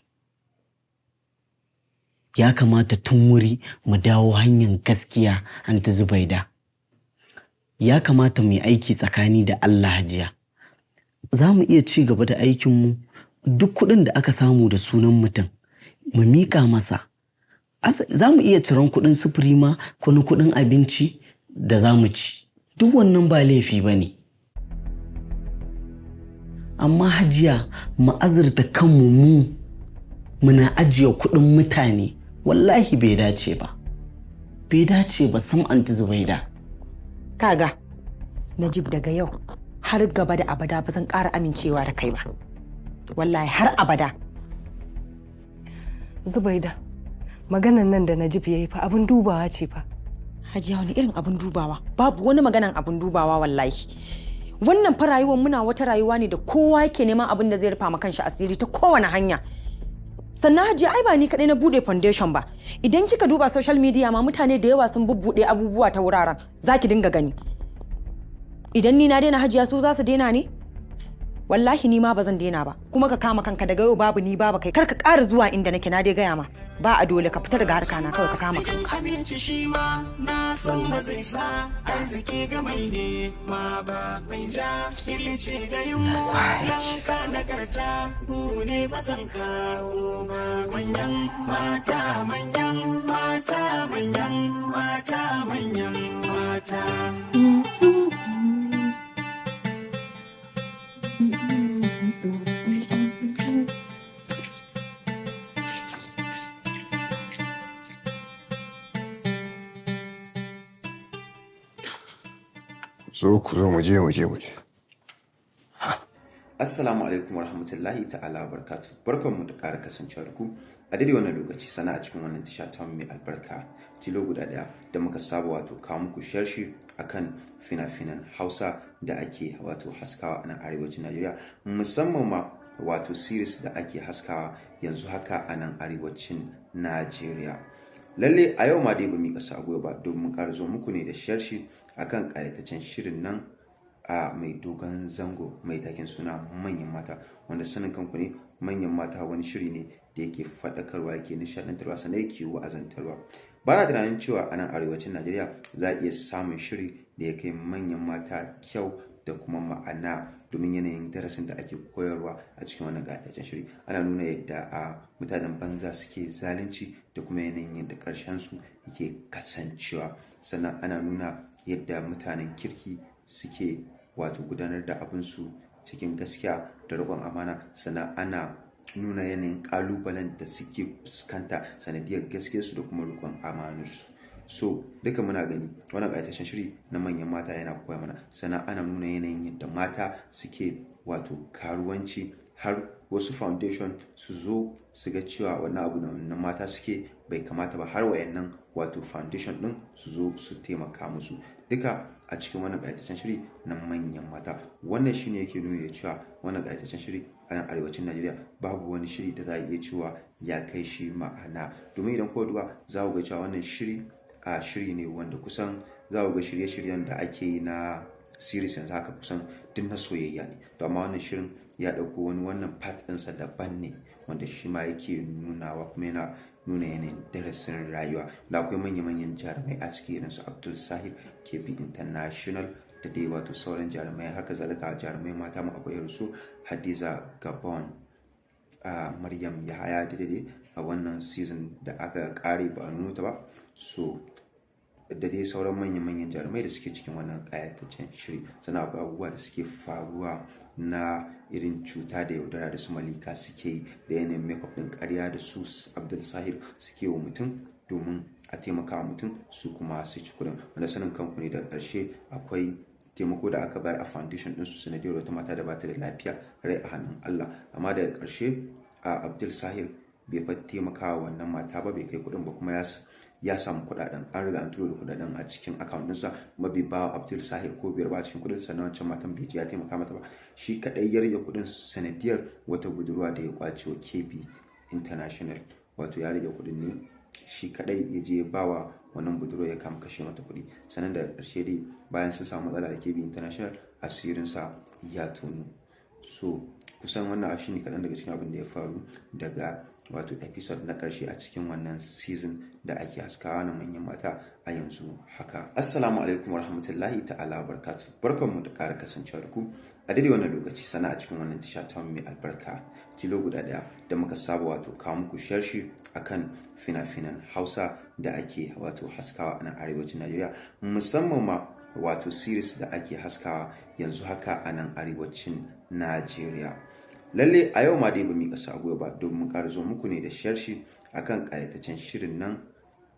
Ya kamata tun wuri mu dawo hanyar gaskiya, Anti Zubaida. Ya kamata mu yi aiki tsakani da Allah Hajiya. Za mu iya ci gaba da aikinmu, duk kuɗin da aka samu da sunan mutum, mu miƙa masa. Za mu iya ciran kuɗin sufuri ma ko na kuɗin abinci da za mu ci. Duk wannan ba laifi ba ne. Amma Hajiya, mu azurta kanmu mu muna ajiye kuɗin mutane, wallahi bai dace ba. Bai dace ba sam, Anti Zubaida. Kaga, Najib, daga yau har gaba da abada ba zan ƙara amincewa da kai ba. Wallahi har abada. Zubaida, maganan nan da Najib ya yi fa abin dubawa ce fa. Hajiya, wani irin abin dubawa? Babu wani maganan abin dubawa wallahi. Wannan fa rayuwar muna wata rayuwa ne da kowa yake neman abin da zai rufa ma kanshi asiri ta kowane hanya. Sannan Hajiya, ai ba ni kaɗai na buɗe foundation ba. Idan kika duba social media ma, mutane da yawa sun bubbuɗe abubuwa ta wuraren. Za ki dinga gani. Idan ni na daina Hajiya, su za su daina ne? Wallahi ni ma ba zan daina ba. Kuma ka kama kanka daga yau, babu ni babu kai. Kar ka ƙara zuwa inda nake, na dai gaya ma. Ba a dole, ka fita daga harka na kawai, ka kama kanka. Abinci shi ma na san ba zai sa arziki ga mai nema ba. Mai ja ce da yin lanka nagarta gune ba zan kawo ba. Manyan mata, manyan mata, manyan mata, manyan mata. Zo ku zo, mu je, mu je, mu je. Assalamu alaikum warahmatullahi ta'ala barkatu. Barkanmu da ƙara kasancewa da ku a daidai wannan lokaci sana a cikin wannan tasha ta mai albarka tilo guda ɗaya da muka saba wato kawo muku sharshi akan fina-finan Hausa da ake wato haskawa a nan arewacin Najeriya, musamman ma wato series da ake haskawa yanzu haka a nan arewacin Najeriya. Lalle a yau ma dai ba mu kasa gwiwa ba domin ƙara zo muku ne da sharshi akan ƙayataccen shirin nan a mai dogon zango mai taken suna Manyan Mata, wanda sanin kanku ne Manyan Mata wani shiri ne da yake faɗakarwa, yake nishaɗantarwa, sannan yake wa'azantarwa. Ba na tunanin cewa a nan arewacin Najeriya za a iya samun shiri da ya kai Manyan Mata kyau da kuma ma'ana, domin yanayin darasin da ake koyarwa a cikin wannan ƙayataccen shiri. Ana nuna yadda a mutanen banza suke zalunci da kuma yanayin yadda ƙarshen su yake kasancewa, sannan ana nuna yadda mutanen kirki suke wato gudanar da abinsu cikin gaskiya da riƙon amana, sannan ana nuna yanayin ƙalubalen da suke fuskanta sanadiyar gaskiyarsu da kuma riƙon amanarsu. So duka muna gani wannan ƙayataccen shiri na Manyan Mata yana koya mana. Sannan ana nuna yanayin yadda mata suke wato karuwanci, har wasu foundation su zo su ga cewa wannan abu da wannan mata suke bai kamata ba, har wayannan wato foundation din su zo su taimaka musu, duka a cikin wannan ƙayataccen shiri na Manyan Mata. Wannan shine yake nuna da cewa wannan ƙayataccen shiri a nan arewacin Najeriya babu wani shiri da za a iya cewa ya kai shi ma'ana, domin idan kuka duba za ku ga cewa wannan shiri a shiri ne wanda kusan za ku ga shirye-shiryen da ake yi na series yanzu haka kusan duk na soyayya ne. To amma wannan shirin ya ɗauko wani wannan part ɗinsa daban ne, wanda shi ma yake nunawa kuma yana nuna yanayin darasin rayuwa. Da akwai manya-manyan jarumai a ciki irin su Abdul Sahir, KB International, da dai wato sauran jarumai. Haka zalika jarumai mata mu akwai irin su Hadiza Gabon, a Maryam Yahaya, da dai a wannan season da aka kare ba a nuna ta ba. So da dai sauran manya-manyan jarumai da suke cikin wannan ƙayataccen shiri. Sannan akwai abubuwa da suke faruwa na irin cuta da yaudara da su Malika suke yi, da yanayin makeup ɗin ƙarya da su Abdul Sahir suke wa mutum domin a taimaka wa mutum su kuma su ci kuɗin. Wanda sanin kanku ne, daga ƙarshe akwai taimako da aka bayar a foundation ɗinsu sanadiyar wata mata da bata da lafiya, rai a hannun Allah, amma daga ƙarshe a Abdul Sahir bai fa taimaka wa wannan mata ba, bai kai kuɗin ba, kuma ya samu kuɗaɗen, an riga an turo da kuɗaɗen a cikin account ɗinsa, kuma bai ba Abdul Sahir ko biyar ba a cikin kuɗin. Sannan wancan matan bai je ya taimaka mata ba, shi kaɗai ya rage kuɗin sanadiyar wata budurwa da ya kwace wa KB International. Wato ya rage kuɗin ne shi kaɗai, ya je ba wa wannan budurwa, ya kama kashe mata kuɗi. Sannan daga ƙarshe dai bayan sun samu matsala da KB International, asirinsa ya tonu. So kusan wannan shi ne kaɗan daga cikin abin da ya faru daga wato episode na ƙarshe a cikin wannan season da ake haskawa na Manyan Mata a yanzu haka. Assalamu alaikum warahmatullahi ta'ala barkatu. Barkanmu da ƙara kasancewa da ku a daidai wannan lokaci sana a cikin wannan tasha ta mai albarka tilo guda ɗaya da muka saba wato kawo muku sharshi akan fina-finan Hausa da ake wato haskawa a nan arewacin Najeriya, musamman ma wato series da ake haskawa yanzu haka a nan arewacin Najeriya. Lalle a yau ma dai ba mu kasa a gwiwa ba domin ƙara zo muku ne da sharshi akan ƙayataccen shirin nan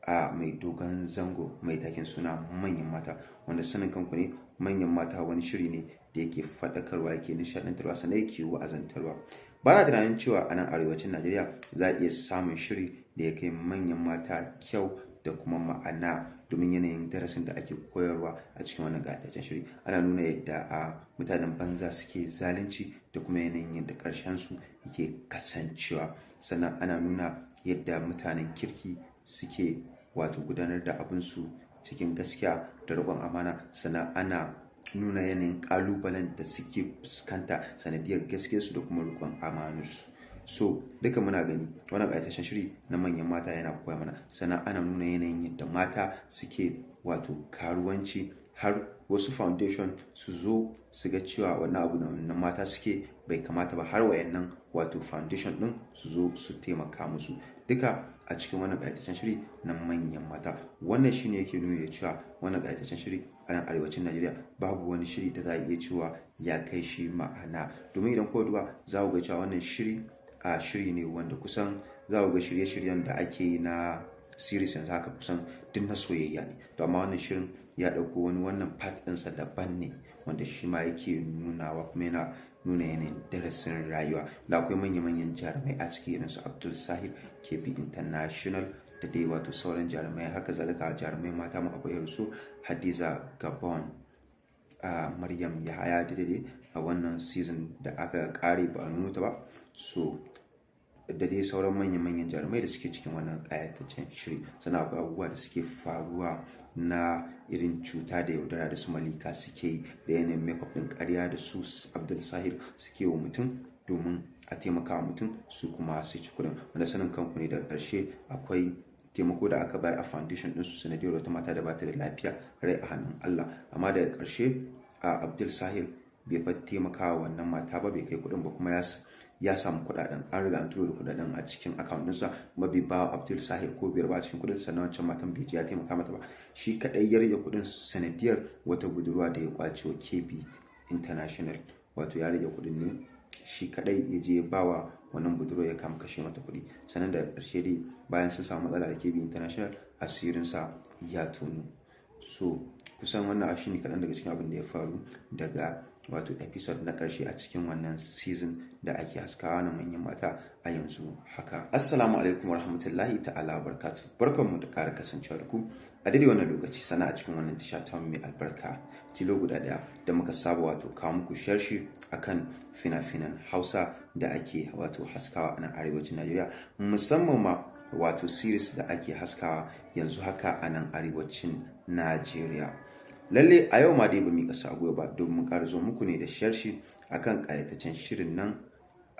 a mai dogon zango mai taken suna Manyan Mata, wanda sanin kanku ne Manyan Mata wani shiri ne da yake faɗakarwa, yake nishaɗantarwa, sannan yake wa'azantarwa. Ba na tunanin cewa a nan arewacin Najeriya za a iya samun shiri da ya kai Manyan Mata kyau da kuma ma'ana, domin yanayin darasin da ake koyarwa a cikin wannan ƙayataccen shiri. Ana nuna yadda a mutanen banza suke zalunci da kuma yanayin yadda ƙarshen su yake kasancewa, sannan ana nuna yadda mutanen kirki suke wato gudanar da abinsu cikin gaskiya da riƙon amana, sannan ana nuna yanayin kalubalen da suke fuskanta sanadiyar gaskiyarsu da kuma rikon amanarsu. So duka muna gani wannan ƙayataccen shiri na manyan mata yana koya mana. Sannan ana nuna yanayin yadda mata suke wato karuwanci, har wasu foundation su zo su ga cewa wannan abu da wannan mata suke bai kamata ba, har wayannan wato foundation din su zo su taimaka musu. Duka a cikin wannan ƙayataccen shiri na manyan mata. Wannan shine yake nuna cewa wannan ƙayataccen shiri a nan arewacin Najeriya babu wani shiri da za a iya cewa ya kai shi ma'ana. Domin idan kuka duba za ku ga cewa wannan shiri a shiri ne wanda kusan za ku ga shirye-shiryen da ake yi na series yanzu haka kusan duk na soyayya ne. To amma wannan shirin ya ɗauko wani wannan part ɗinsa daban ne, wanda shi ma yake nunawa kuma yana nuna yanayin darasin rayuwa. Da akwai manya-manyan jarumai a ciki irin su Abdul Sahir, KB International, da dai wato sauran jarumai. Haka zalika jarumai mata ma akwai irin su Hadiza Gabon, Maryam Yahaya, da dai a wannan season da aka kare ba a nuna ta ba. So da dai sauran manya-manyan jarumai da suke cikin wannan ƙayataccen shiri. Sannan akwai abubuwa da suke faruwa na irin cuta da yaudara da su Malika suke yi, da yanayin makeup ɗin ƙarya da su Abdul Sahir suke wa mutum domin a taimaka wa mutum su kuma su ci kuɗin. Wanda sanin kanku ne, daga ƙarshe akwai taimako da aka bayar a foundation ɗinsu sanadiyar wata mata da bata da lafiya, rai a hannun Allah. Amma daga ƙarshe a Abdul Sahir bai fa taimaka wa wannan mata ba, bai kai kuɗin ba, kuma ya samu kuɗaɗen. An riga an turo da kuɗaɗen a cikin account ɗinsa, kuma bai ba Abdul Sahir ko biyar ba a cikin kuɗin. Sannan wancan matan bai je ya taimaka mata ba, shi kaɗai ya rage kuɗin sanadiyar wata budurwa da ya kwace wa KB International. Wato ya rage kuɗin ne shi kaɗai, ya je ba wa wannan budurwa ya kama kashe mata kuɗi. Sannan daga ƙarshe dai bayan sun samu matsala da KB International, asirinsa ya tonu. So kusan wannan shi ne kaɗan daga cikin abin da ya faru daga wato episode na ƙarshe a cikin wannan season da ake haskawa na manyan mata a yanzu haka. Assalamu alaikum warahmatullahi ta'ala barkatu. Barkanmu da ƙara kasancewa da ku a daidai wannan lokaci, sana a cikin wannan tasha ta mai albarka tilo guda ɗaya da muka saba wato kawo muku sharshi akan fina-finan Hausa da ake wato haskawa a nan arewacin Najeriya, musamman ma wato series da ake haskawa yanzu haka a nan arewacin Najeriya. Lalle a yau ma dai ba mu kasa gwiwa ba domin ƙara zo muku ne da sharshi akan ƙayataccen shirin nan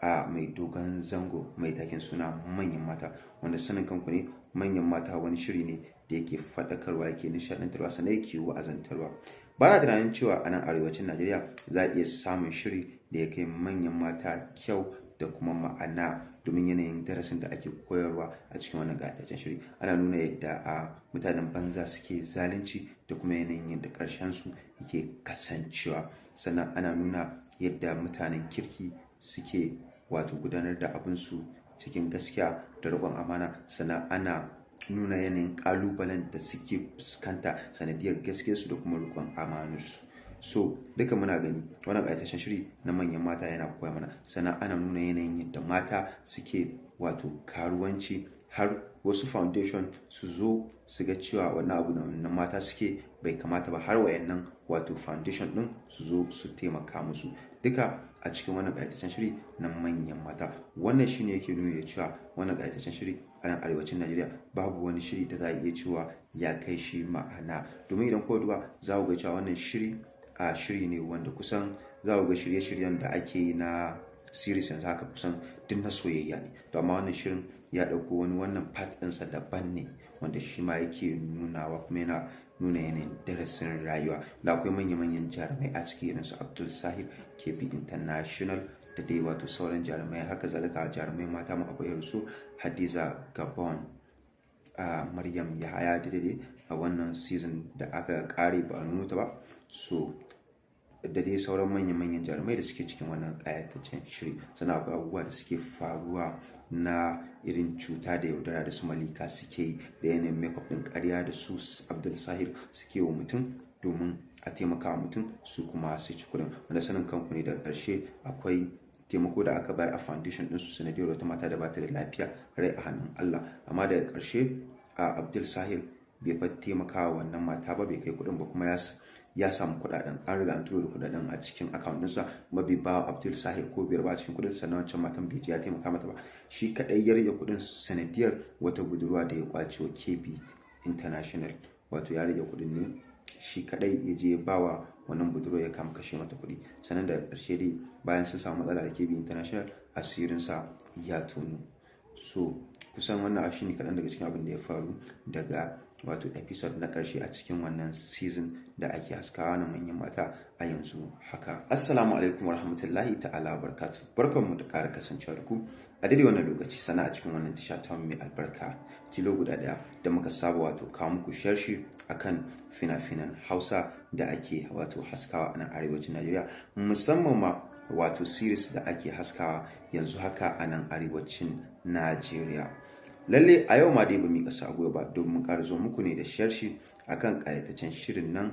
a mai dogon zango mai taken suna manyan mata. Wanda sanin kanku ne, manyan mata wani shiri ne da yake faɗakarwa, yake nishaɗantarwa, sannan yake wa'azantarwa. Ba na tunanin cewa a nan arewacin Najeriya za a iya samun shiri da ya kai manyan mata kyau da kuma ma'ana, domin yanayin darasin da ake koyarwa a cikin wannan ƙayataccen shiri. Ana nuna yadda a mutanen banza suke zalunci da kuma yanayin yadda ƙarshen su yake kasancewa. Sannan ana nuna yadda mutanen kirki suke wato gudanar da abinsu cikin gaskiya da riƙon amana. Sannan ana nuna yanayin ƙalubalen da suke fuskanta sanadiyar gaskiyarsu da kuma riƙon amanarsu. So duka muna gani wannan ƙayataccen shiri na manyan mata yana koya mana. Sannan ana nuna yanayin yadda mata suke wato karuwanci, har wasu foundation su zo su ga cewa wannan abu da wannan mata suke bai kamata ba, har wayannan wato foundation din su zo su taimaka musu. Duka a cikin wannan ƙayataccen shiri na manyan mata. Wannan shine yake nuna cewa wannan ƙayataccen shiri a nan arewacin Najeriya babu wani shiri da za a iya cewa ya kai shi ma'ana. Domin idan kuka duba za ku ga cewa wannan shiri a shiri ne wanda kusan za ku ga shirye-shiryen da ake yi na series yanzu haka kusan duk na soyayya ne. To amma wannan shirin ya ɗauko wani wannan part ɗinsa daban ne, wanda shi ma yake nunawa kuma yana nuna yanayin darasin rayuwa. Da akwai manya-manyan jarumai a ciki irin su Abdul Sahir, KB International, da dai wato sauran jarumai. Haka zalika jarumai mata ma akwai irin su Hadiza Gabon, Maryam Yahaya, da dai a wannan season da aka kare ba a nuna ta ba. So da dai sauran manya-manyan jarumai da suke cikin wannan ƙayataccen shiri. Sannan akwai abubuwa da suke faruwa na irin cuta da yaudara da su Malika suke yi, da yanayin makeup ɗin ƙarya da su Abdul Sahir suke wa mutum domin a taimaka wa mutum su kuma su ci kuɗin. Wanda sanin kanku ne, daga ƙarshe akwai taimako da aka bayar a foundation ɗinsu sanadiyar wata mata da bata da lafiya, rai a hannun Allah. Amma daga ƙarshe a Abdul Sahir bai fa taimaka wa wannan mata ba, bai kai kuɗin ba, kuma ya samu kuɗaɗen. An riga an turo da kuɗaɗen a cikin account ɗinsa, kuma bai ba Abdul Sahir ko biyar ba a cikin kuɗin. Sannan wancan matan bai je ya taimaka mata ba, shi kaɗai ya rage kuɗin sanadiyar wata budurwa da ya kwace wa KB International. Wato ya rage kuɗin ne Shi kadai ya je bawa wannan budurwa ya kama kashe mata kuɗi. Sannan daga ƙarshe dai bayan sun samu matsala da KB International, asirinsa ya tonu. So kusan wannan shi ne kaɗan daga cikin abin da ya faru daga wato episode na ƙarshe a cikin wannan season da ake haskawa na Manyan Mata a yanzu haka. Assalamu alaikum warahmatullahi ta'ala barkatu. Barkanmu da ƙara kasancewa da ku a daidai wannan lokaci, sana a cikin wannan tasha ta mai albarka tilo guda ɗaya da muka saba wato kawo muku sharshi akan fina-finan Hausa da ake wato haskawa a nan arewacin Najeriya, musamman ma wato series da ake haskawa yanzu haka a nan arewacin Najeriya. Lalle a yau ma dai ba mu kasa gwiwa ba domin ƙara zo muku ne da sharshi akan ƙayataccen shirin nan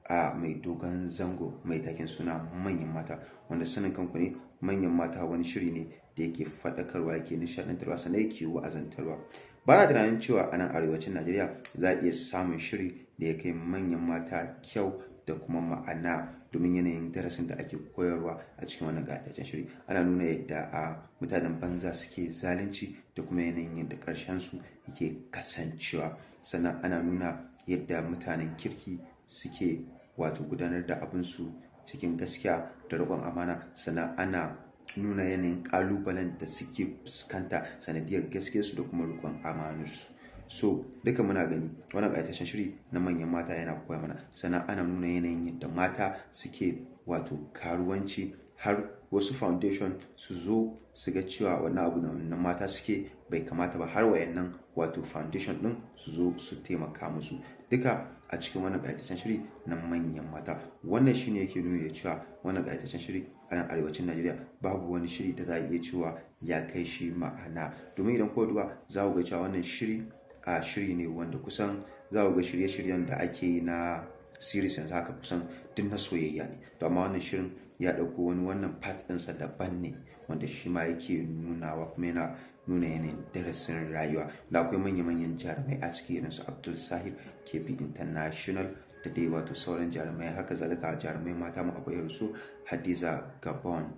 a mai dogon zango mai taken suna Manyan Mata, wanda sanin kanku ne Manyan Mata wani shiri ne da yake faɗakarwa, yake nishaɗantarwa, sannan yake wa'azantarwa. Ba na tunanin cewa a nan arewacin Najeriya za a iya samun shiri da ya kai Manyan Mata kyau da kuma ma'ana, domin yanayin darasin da ake koyarwa a cikin wannan ƙayataccen shiri. Ana nuna yadda a mutanen banza suke zalunci da kuma yanayin yadda ƙarshen su yake kasancewa. Sannan ana nuna yadda mutanen kirki suke wato gudanar da abinsu cikin gaskiya da riƙon amana. Sannan ana nuna yanayin ƙalubalen da suke fuskanta sanadiyar gaskiyarsu da kuma riƙon amanarsu. So duka muna gani wannan ƙayataccen shiri na Manyan Mata yana koya mana. Sannan ana nuna yanayin yadda mata suke wato karuwanci, har wasu foundation su zo su ga cewa wannan abu da wannan mata suke bai kamata ba, har wayannan wato foundation din su zo su taimaka musu, duka a cikin wannan ƙayataccen shiri na Manyan Mata. Wannan shine yake nuna cewa wannan ƙayataccen shiri a nan arewacin Najeriya babu wani shiri da za a iya cewa ya kai shi ma'ana, domin idan kuka duba za ku ga cewa wannan shiri a shiri ne wanda kusan za ku ga shirye-shiryen da ake yi na series yanzu haka kusan duk na soyayya ne. To amma wannan shirin ya ɗauko wani wannan part ɗinsa daban ne, wanda shi ma yake nunawa kuma yana nuna yanayin darasin rayuwa. Da akwai manya-manyan jarumai a ciki irin su Abdul Sahir, KB International, da dai wato sauran jarumai. Haka zalika jarumai mata mu akwai irin su Hadiza Gabon,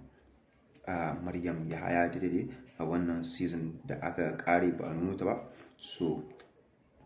a Maryam Yahaya da dai a wannan season da aka kare ba a nuna ta ba. So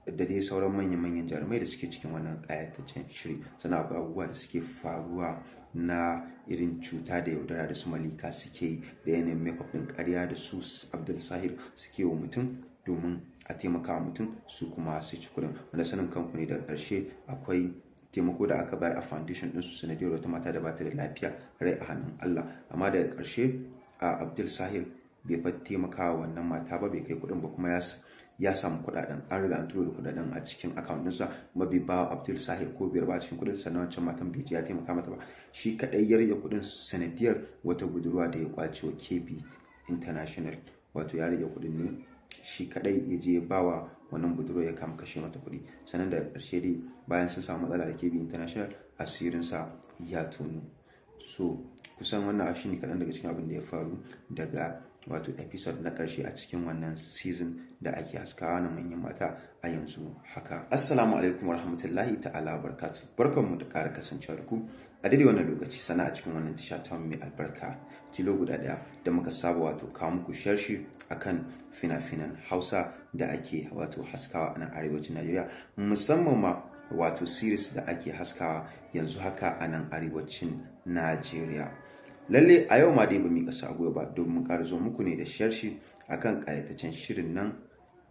da dai sauran manya-manyan jarumai da suke cikin wannan ƙayataccen shiri. Sannan akwai abubuwa da suke faruwa na irin cuta da yaudara da su Malika suke yi, da yanayin makeup ɗin ƙarya da su Abdul Sahir suke wa mutum domin a taimaka wa mutum, su kuma su ci kuɗin. Wanda sanin kanku ne, daga ƙarshe akwai taimako da aka bayar a foundation ɗinsu sanadiyar wata mata da bata da lafiya, rai a hannun Allah, amma daga ƙarshe a Abdul Sahir bai fa taimaka wa wannan mata ba, bai kai kuɗin ba, kuma ya samu kuɗaɗen, an riga an turo da kuɗaɗen a cikin account ɗinsa, kuma bai ba Abdul Sahir ko biyar ba a cikin kuɗin. Sannan wancan matan bai je ya taimaka mata ba, shi kaɗai ya rage kuɗin sanadiyar wata budurwa da ya kwace wa KB International. Wato ya rage kuɗin ne shi kaɗai ya je bawa wannan budurwa ya kama kashe mata kuɗi. Sannan daga ƙarshe dai bayan sun samu matsala da KB International, asirinsa ya tonu. So kusan wannan shi ne kaɗan daga cikin abin da ya faru daga wato episode na ƙarshe a cikin wannan season da ake haskawa na Manyan Mata a yanzu haka. Assalamu alaikum warahmatullahi ta'ala barkatu. Barkanmu da ƙara kasancewa da ku a daidai wannan lokaci, sana a cikin wannan tasha ta mai albarka tilo guda ɗaya da muka saba wato kawo muku sharshi akan fina-finan Hausa da ake wato haskawa a nan arewacin Najeriya, musamman ma wato series da ake haskawa yanzu haka a nan arewacin Najeriya. Lalle a yau ma dai ba mu kasa a gwiwa ba domin ƙara zo muku ne da sharshi akan ƙayataccen shirin nan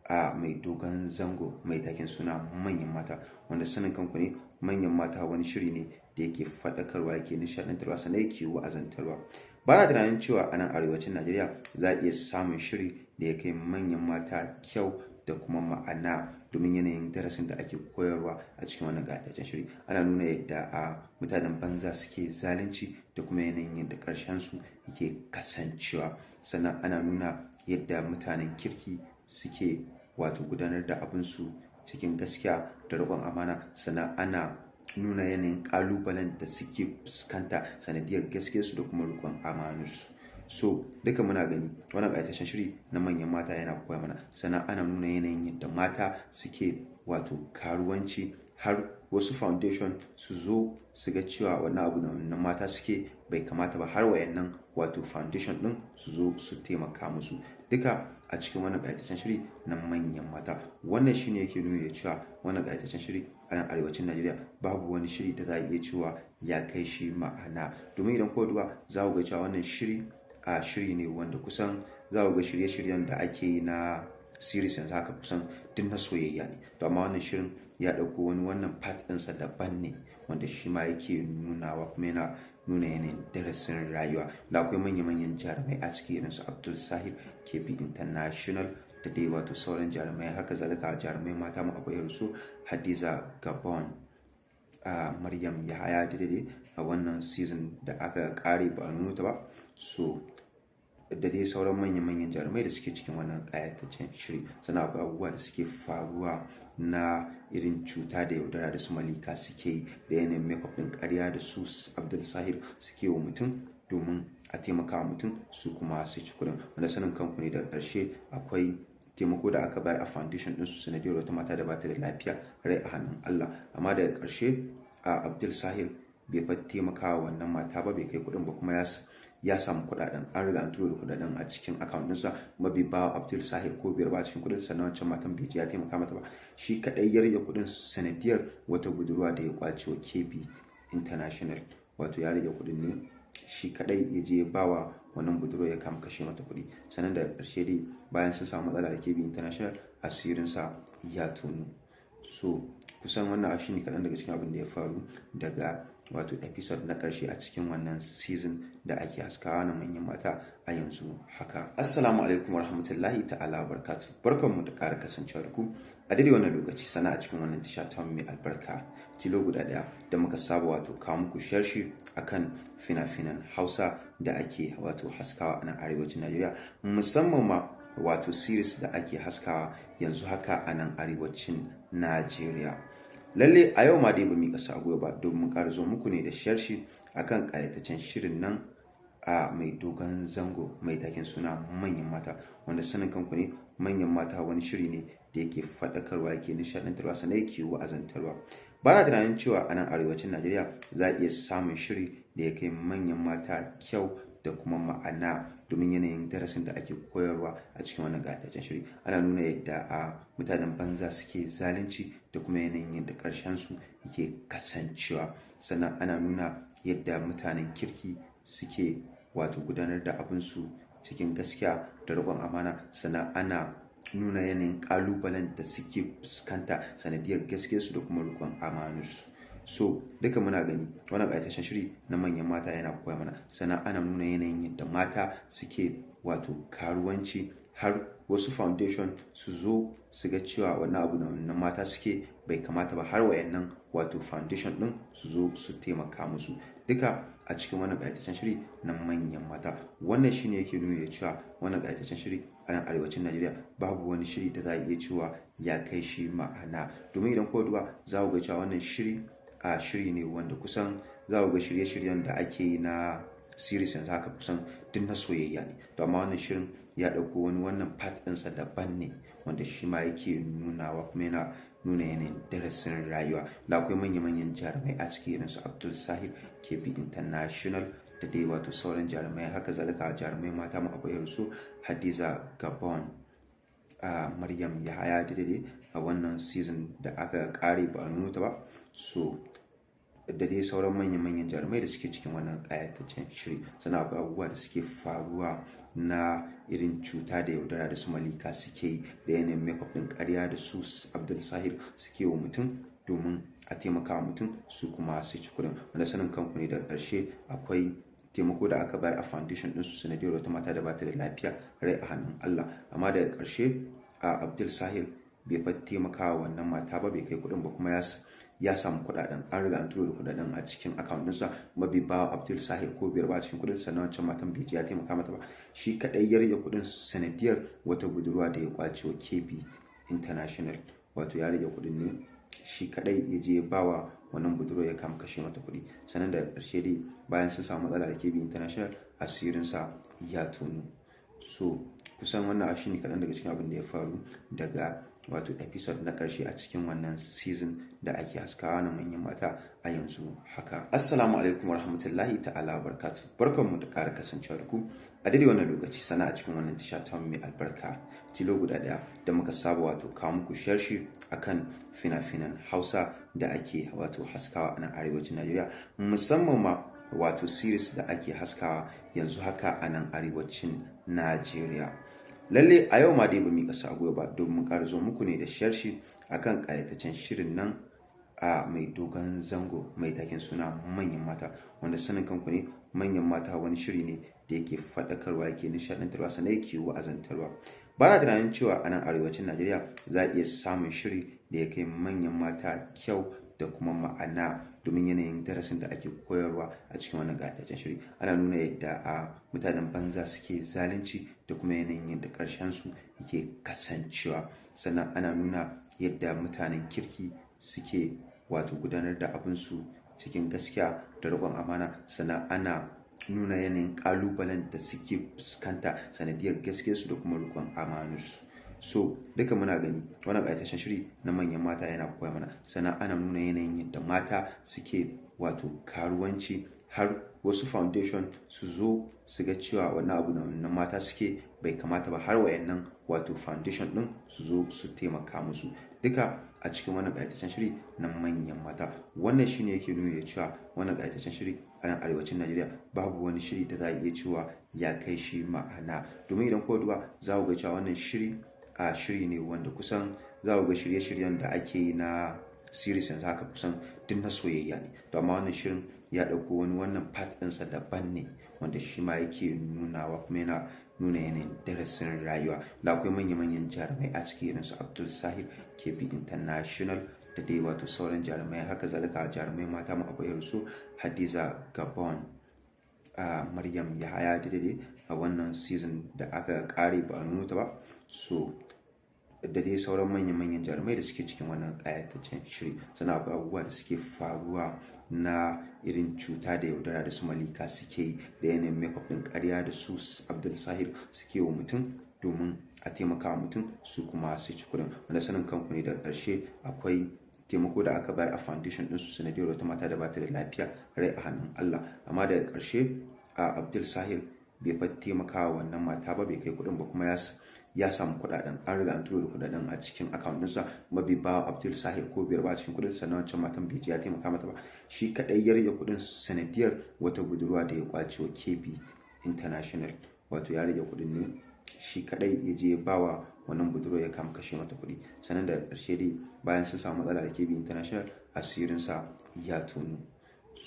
a mai dogon zango mai taken suna Manyan Mata, wanda sanin kanku ne Manyan Mata wani shiri ne da yake faɗakarwa, yake nishaɗantarwa, sannan yake wa'azantarwa. Ba na tunanin cewa a nan arewacin Najeriya za a iya samun shiri da ya kai Manyan Mata kyau da kuma ma'ana, domin yanayin darasin da ake koyarwa a cikin wannan ƙayataccen shiri. Ana nuna yadda a mutanen banza suke zalunci da kuma yanayin yadda ƙarshen su yake kasancewa. Sannan ana nuna yadda mutanen kirki suke wato gudanar da abinsu cikin gaskiya da riƙon amana. Sannan ana nuna yanayin ƙalubalen da suke fuskanta sanadiyar gaskiyarsu da kuma riƙon amanarsu. So duka muna gani wannan ƙayataccen shiri na Manyan Mata yana koya mana. Sannan ana nuna yanayin yadda mata suke wato karuwanci har wasu foundation su zo su ga cewa wannan abu da wannan mata suke bai kamata ba, har wayannan wato foundation din su zo su taimaka musu, duka a cikin wannan ƙayataccen shiri na Manyan Mata. Wannan shine yake nuna da cewa wannan ƙayataccen shiri a nan arewacin Najeriya babu wani shiri da za a iya cewa ya kai shi ma'ana, domin idan kuka duba za ku ga cewa wannan shiri a shiri ne wanda kusan za ku ga shirye-shiryen da ake yi na series yanzu haka kusan duk na soyayya ne. To amma wannan shirin ya ɗauko wani wannan part ɗinsa daban ne, wanda shi ma yake nunawa kuma yana nuna yanayin darasin rayuwa. Da akwai manya-manyan jarumai a ciki irin su Abdul Sahir, KB International, da dai wato sauran jarumai. Haka zalika jarumai mata ma akwai irin su Hadiza Gabon, a Maryam Yahaya, da dai a wannan season da aka kare ba a nuna ta ba. So da dai sauran manya-manyan jarumai da suke cikin wannan ƙayataccen shiri. Sannan akwai abubuwa da suke faruwa na irin cuta da yaudara da su Malika suke yi, da yanayin makeup ɗin ƙarya da su Abdul Sahir suke wa mutum domin a taimaka wa mutum su kuma su ci kuɗin. Wanda sanin kanku ne, daga ƙarshe akwai taimako da aka bayar a foundation ɗinsu sanadiyar wata mata da bata da lafiya, rai a hannun Allah, amma daga ƙarshe a Abdul Sahir bai fa taimaka wa wannan mata ba, bai kai kuɗin ba, kuma ya samu kuɗaɗen. An riga an turo da kuɗaɗen a cikin account ɗinsa, kuma bai ba wa Abdul Sahir ko biyar ba a cikin kuɗin. Sannan wancan matan bai je ya taimaka mata ba, shi kaɗai ya rage kuɗin sanadiyar wata budurwa da ya kwace wa KB International. Wato ya rage kuɗin ne shi kaɗai, ya je ba wa wannan budurwa ya kama kashe mata kuɗi. Sannan daga ƙarshe dai bayan sun samu matsala da KB International, asirinsa ya tonu. So kusan wannan shi ne kaɗan daga cikin abin da ya faru daga wato episode na ƙarshe a cikin wannan season da ake haskawa na Manyan Mata a yanzu haka. Assalamu alaikum warahmatullahi ta'ala barkatu. Barkanmu da ƙara kasancewa da ku a daidai wannan lokaci, sana a cikin wannan tasha ta mai albarka tilo guda ɗaya da muka saba wato kawo muku sharshi akan fina-finan Hausa da ake wato haskawa a nan arewacin Najeriya, musamman ma wato series da ake haskawa yanzu haka a nan arewacin Najeriya. Lalle a yau ma dai ba mu kasa gwiwa ba domin ƙara zo muku ne da sharshi akan ƙayataccen shirin nan a mai dogon zango mai taken suna Manyan Mata. Wanda sanin kanku ne, Manyan Mata wani shiri ne da yake faɗakarwa, yake nishaɗantarwa, sannan yake wa'azantarwa. Ba na tunanin cewa a nan arewacin Najeriya za a iya samun shiri da ya kai Manyan Mata kyau da kuma ma'ana, domin yanayin darasin da ake koyarwa a cikin wannan gataccen shiri. Ana nuna yadda a mutanen banza suke zalunci da kuma yanayin yadda ƙarshen su yake kasancewa. Sannan ana nuna yadda mutanen kirki suke wato gudanar da abinsu cikin gaskiya da riƙon amana. Sannan ana nuna yanayin ƙalubalen da suke fuskanta sanadiyar gaskiyarsu da kuma riƙon amanarsu. So duka muna gani wannan ƙayataccen shiri na Manyan Mata yana koya mana. Sannan ana nuna yanayin yadda mata suke wato karuwanci, har wasu foundation su zo su ga cewa wannan abu da wannan mata suke bai kamata ba, har wayannan wato foundation din su zo su taimaka musu, duka a cikin wannan ƙayataccen shiri na Manyan Mata. Wannan shine yake nuna da cewa wannan ƙayataccen shiri a nan arewacin Najeriya babu wani shiri da za a iya cewa ya kai shi ma'ana, domin idan kuka duba za ku ga cewa wannan shiri a shiri ne wanda kusan za ku ga shirye-shiryen da ake yi na series yanzu haka kusan duk na soyayya ne. To amma wannan shirin ya ɗauko wani wannan part ɗinsa daban ne, wanda shi ma yake nunawa kuma yana nuna yanayin darasin rayuwa. Da akwai manya-manyan jarumai a ciki irin su Abdul Sahir, KB International, da dai wato sauran jarumai. Haka zalika jarumai mata ma akwai irin su Hadiza Gabon, a Maryam Yahaya, da dai a wannan season da aka kare ba a nuna ta ba. So da dai sauran manya-manyan jarumai da suke cikin wannan ƙayataccen shiri. Sannan akwai abubuwa da suke faruwa na irin cuta da yaudara da su Malika suke yi, da yanayin makeup ɗin ƙarya da su Abdul Sahir suke wa mutum domin a taimaka wa mutum su kuma su ci kuɗin. Wanda sanin kanku ne, daga ƙarshe akwai taimako da aka bayar a foundation ɗinsu sanadiyar wata mata da bata da lafiya, rai a hannun Allah, amma daga ƙarshe a Abdul Sahir bai fa taimaka wa wannan mata ba, bai kai kuɗin ba, kuma ya samu kuɗaɗen. An riga an turo da kuɗaɗen a cikin account ɗinsa, kuma bai ba wa Abdul Sahir ko biyar ba a cikin kuɗin. Sannan wancan matan bai je ya taimaka mata ba, shi kaɗai ya rage kuɗin sanadiyar wata budurwa da ya kwace wa KB International. Wato ya rage kuɗin ne shi kaɗai, ya je ba wa wannan budurwa ya kama kashe mata kuɗi. Sannan daga ƙarshe dai bayan sun samu matsala da KB International, asirinsa ya tonu. So kusan wannan shi ne kaɗan daga cikin abin da ya faru daga wato episode na ƙarshe a cikin wannan season da ake haskawa na manyan mata a yanzu haka. Assalamu alaikum warahmatullahi ta'ala barkatu. Barkanmu da ƙara kasancewa da ku a daidai wannan lokaci sana a cikin wannan tasha ta mai albarka tilo guda ɗaya da muka saba wato kawo muku sharshi akan fina-finan Hausa da ake wato haskawa a nan arewacin Najeriya, musamman ma wato series da ake haskawa yanzu haka a nan arewacin Najeriya. Lalle a yau ma dai ba mu kasa a gwiwa ba domin ƙara zo muku ne da sharshi akan ƙayataccen shirin nan a mai dogon zango mai taken suna Manyan Mata, wanda sanin kanku ne Manyan Mata wani shiri ne da yake faɗakarwa, yake nishaɗantarwa, sannan yake wa'azantarwa. Ba na tunanin cewa a nan arewacin Najeriya za a iya samun shiri da ya kai Manyan Mata kyau da kuma ma'ana, domin yanayin darasin da ake koyarwa a cikin wannan gataccen shiri. Ana nuna yadda a mutanen banza suke zalunci da kuma yanayin yadda ƙarshen su yake kasancewa, sannan ana nuna yadda mutanen kirki suke wato gudanar da abinsu cikin gaskiya da riƙon amana, sannan ana nuna yanayin ƙalubalen da suke fuskanta sanadiyar gaskiyarsu da kuma riƙon amanarsu. So duka muna gani wannan ƙayataccen shiri na Manyan Mata yana koya mana, sannan ana nuna yanayin yadda mata suke wato karuwanci har wasu foundation su zo su ga cewa wannan abu da wannan mata suke bai kamata ba, har wayannan wato foundation din su zo su taimaka musu. Duka a cikin wannan ƙayataccen shiri na Manyan Mata. Wannan shine yake nuna da cewa wannan ƙayataccen shiri a nan arewacin Najeriya babu wani shiri da za a iya cewa ya kai shi ma'ana, domin idan kuka duba za ku ga cewa wannan shiri a shiri ne wanda kusan za ku ga shirye-shiryen da ake yi na series yanzu haka kusan duk na soyayya ne. To amma wannan shirin ya ɗauko wani wannan part ɗinsa daban ne, wanda shi ma yake nunawa kuma yana nuna yanayin darasin rayuwa. Da akwai manya-manyan jarumai a ciki irin su Abdul Sahir, KB International, da dai wato sauran jarumai. Haka zalika jarumai mata ma akwai irin su Hadiza Gabon, Maryam Yahaya, da dai a wannan season da aka kare ba a nuna ta ba. So da dai sauran manya-manyan jarumai da suke cikin wannan ƙayataccen shiri. Sannan akwai abubuwa da suke faruwa na irin cuta da yaudara da su Malika suke yi, da yanayin makeup ɗin ƙarya da su Abdul Sahir suke wa mutum domin a taimaka wa mutum su kuma su ci kuɗin. Wanda sanin kanku ne, daga ƙarshe akwai taimako da aka bayar a foundation ɗinsu sanadiyar wata mata da bata da lafiya, rai a hannun Allah, amma daga ƙarshe a Abdul Sahir bai fa taimaka wa wannan mata ba, bai kai kuɗin ba, kuma ya samu kuɗaɗen, an riga an turo da kuɗaɗen a cikin account ɗinsa, kuma bai ba Abdul Sahir ko biyar ba a cikin kuɗin. Sannan wancan matan bai ji ya taimaka mata ba, shi kaɗai ya rage kuɗin sanadiyar wata budurwa da ya kwace wa KB International. Wato ya rage kuɗin ne shi kaɗai, ya je ba wa wannan budurwa ya kama kashe mata kuɗi. Sannan daga ƙarshe dai bayan sun samu matsala da KB International, asirinsa ya tonu.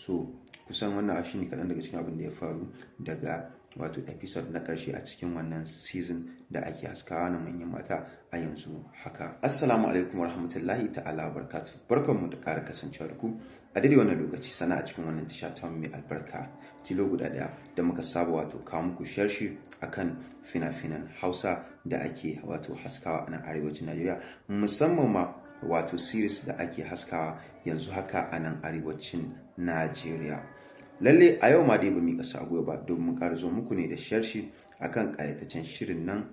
So kusan wannan shi ne kaɗan daga cikin abin da ya faru daga wato episode na ƙarshe a cikin wannan season da ake haskawa na Manyan Mata a yanzu haka. Assalamu alaikum warahmatullahi ta'ala barkatu. Barkanmu da ƙara kasancewa da ku a daidai wannan lokaci sana a cikin wannan tasha ta mai albarka tilo guda ɗaya da muka saba wato kawo muku sharshi akan fina-finan Hausa da ake wato haskawa a nan arewacin Najeriya, musamman ma wato series da ake haskawa yanzu haka a nan arewacin Najeriya. Lalle a yau ma dai ba mu kasa a gwiwa ba domin ƙara zo muku ne da sharshi akan ƙayataccen shirin nan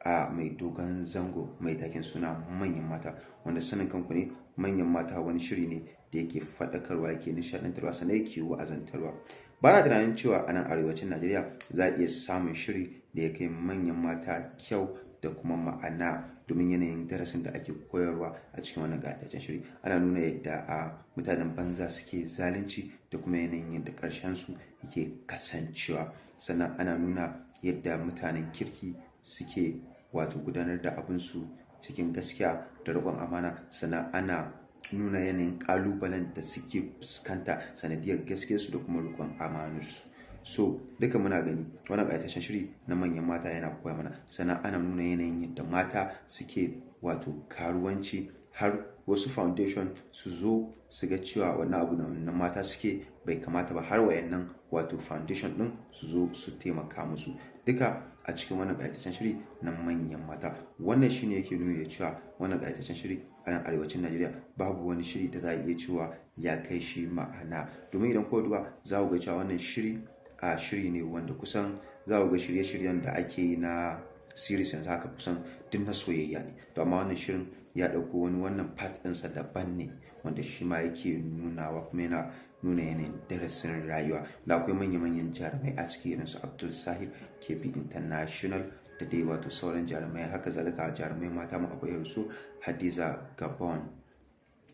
a mai dogon zango mai taken suna Manyan Mata, wanda sanin kanku ne Manyan Mata wani shiri ne da yake faɗakarwa, yake nishaɗantarwa, sannan yake wa'azantarwa. Ba na tunanin cewa a nan arewacin Najeriya za a iya samun shiri da ya kai Manyan Mata kyau da kuma ma'ana, domin yanayin darasin da ake koyarwa a cikin wannan gataccen shiri. Ana nuna yadda a mutanen banza suke zalunci da kuma yanayin yadda ƙarshen su yake kasancewa, sannan ana nuna yadda mutanen kirki suke wato gudanar da abinsu cikin gaskiya da riƙon amana, sannan ana nuna yanayin ƙalubalen da suke fuskanta sanadiyar gaskiyarsu da kuma riƙon amanarsu. So duka muna gani wannan ƙayataccen shiri na Manyan Mata yana koya mana, sannan ana nuna yanayin yadda mata suke wato karuwanci har wasu foundation su zo su ga cewa wannan abu da wannan mata suke bai kamata ba, har wayannan wato foundation din su zo su taimaka musu. Duka a cikin wannan ƙayataccen shiri na Manyan Mata. Wannan shine yake nuna da cewa wannan ƙayataccen shiri a nan arewacin Najeriya babu wani shiri da za a iya cewa ya kai shi ma'ana, domin idan kuka duba za ku ga cewa wannan shiri a shiri ne wanda kusan za ku ga shirye-shiryen da ake yi na Series yanzu haka kusan duk na soyayya ne. To amma wannan shirin ya ɗauko wani wannan part ɗinsa daban ne, wanda shi ma yake nunawa kuma yana nuna yanayin darasin rayuwa. Da akwai manya-manyan jarumai a ciki irin su Abdul Sahir, KB International, da dai wato sauran jarumai. Haka zalika jarumai mata ma akwai irin su Hadiza Gabon,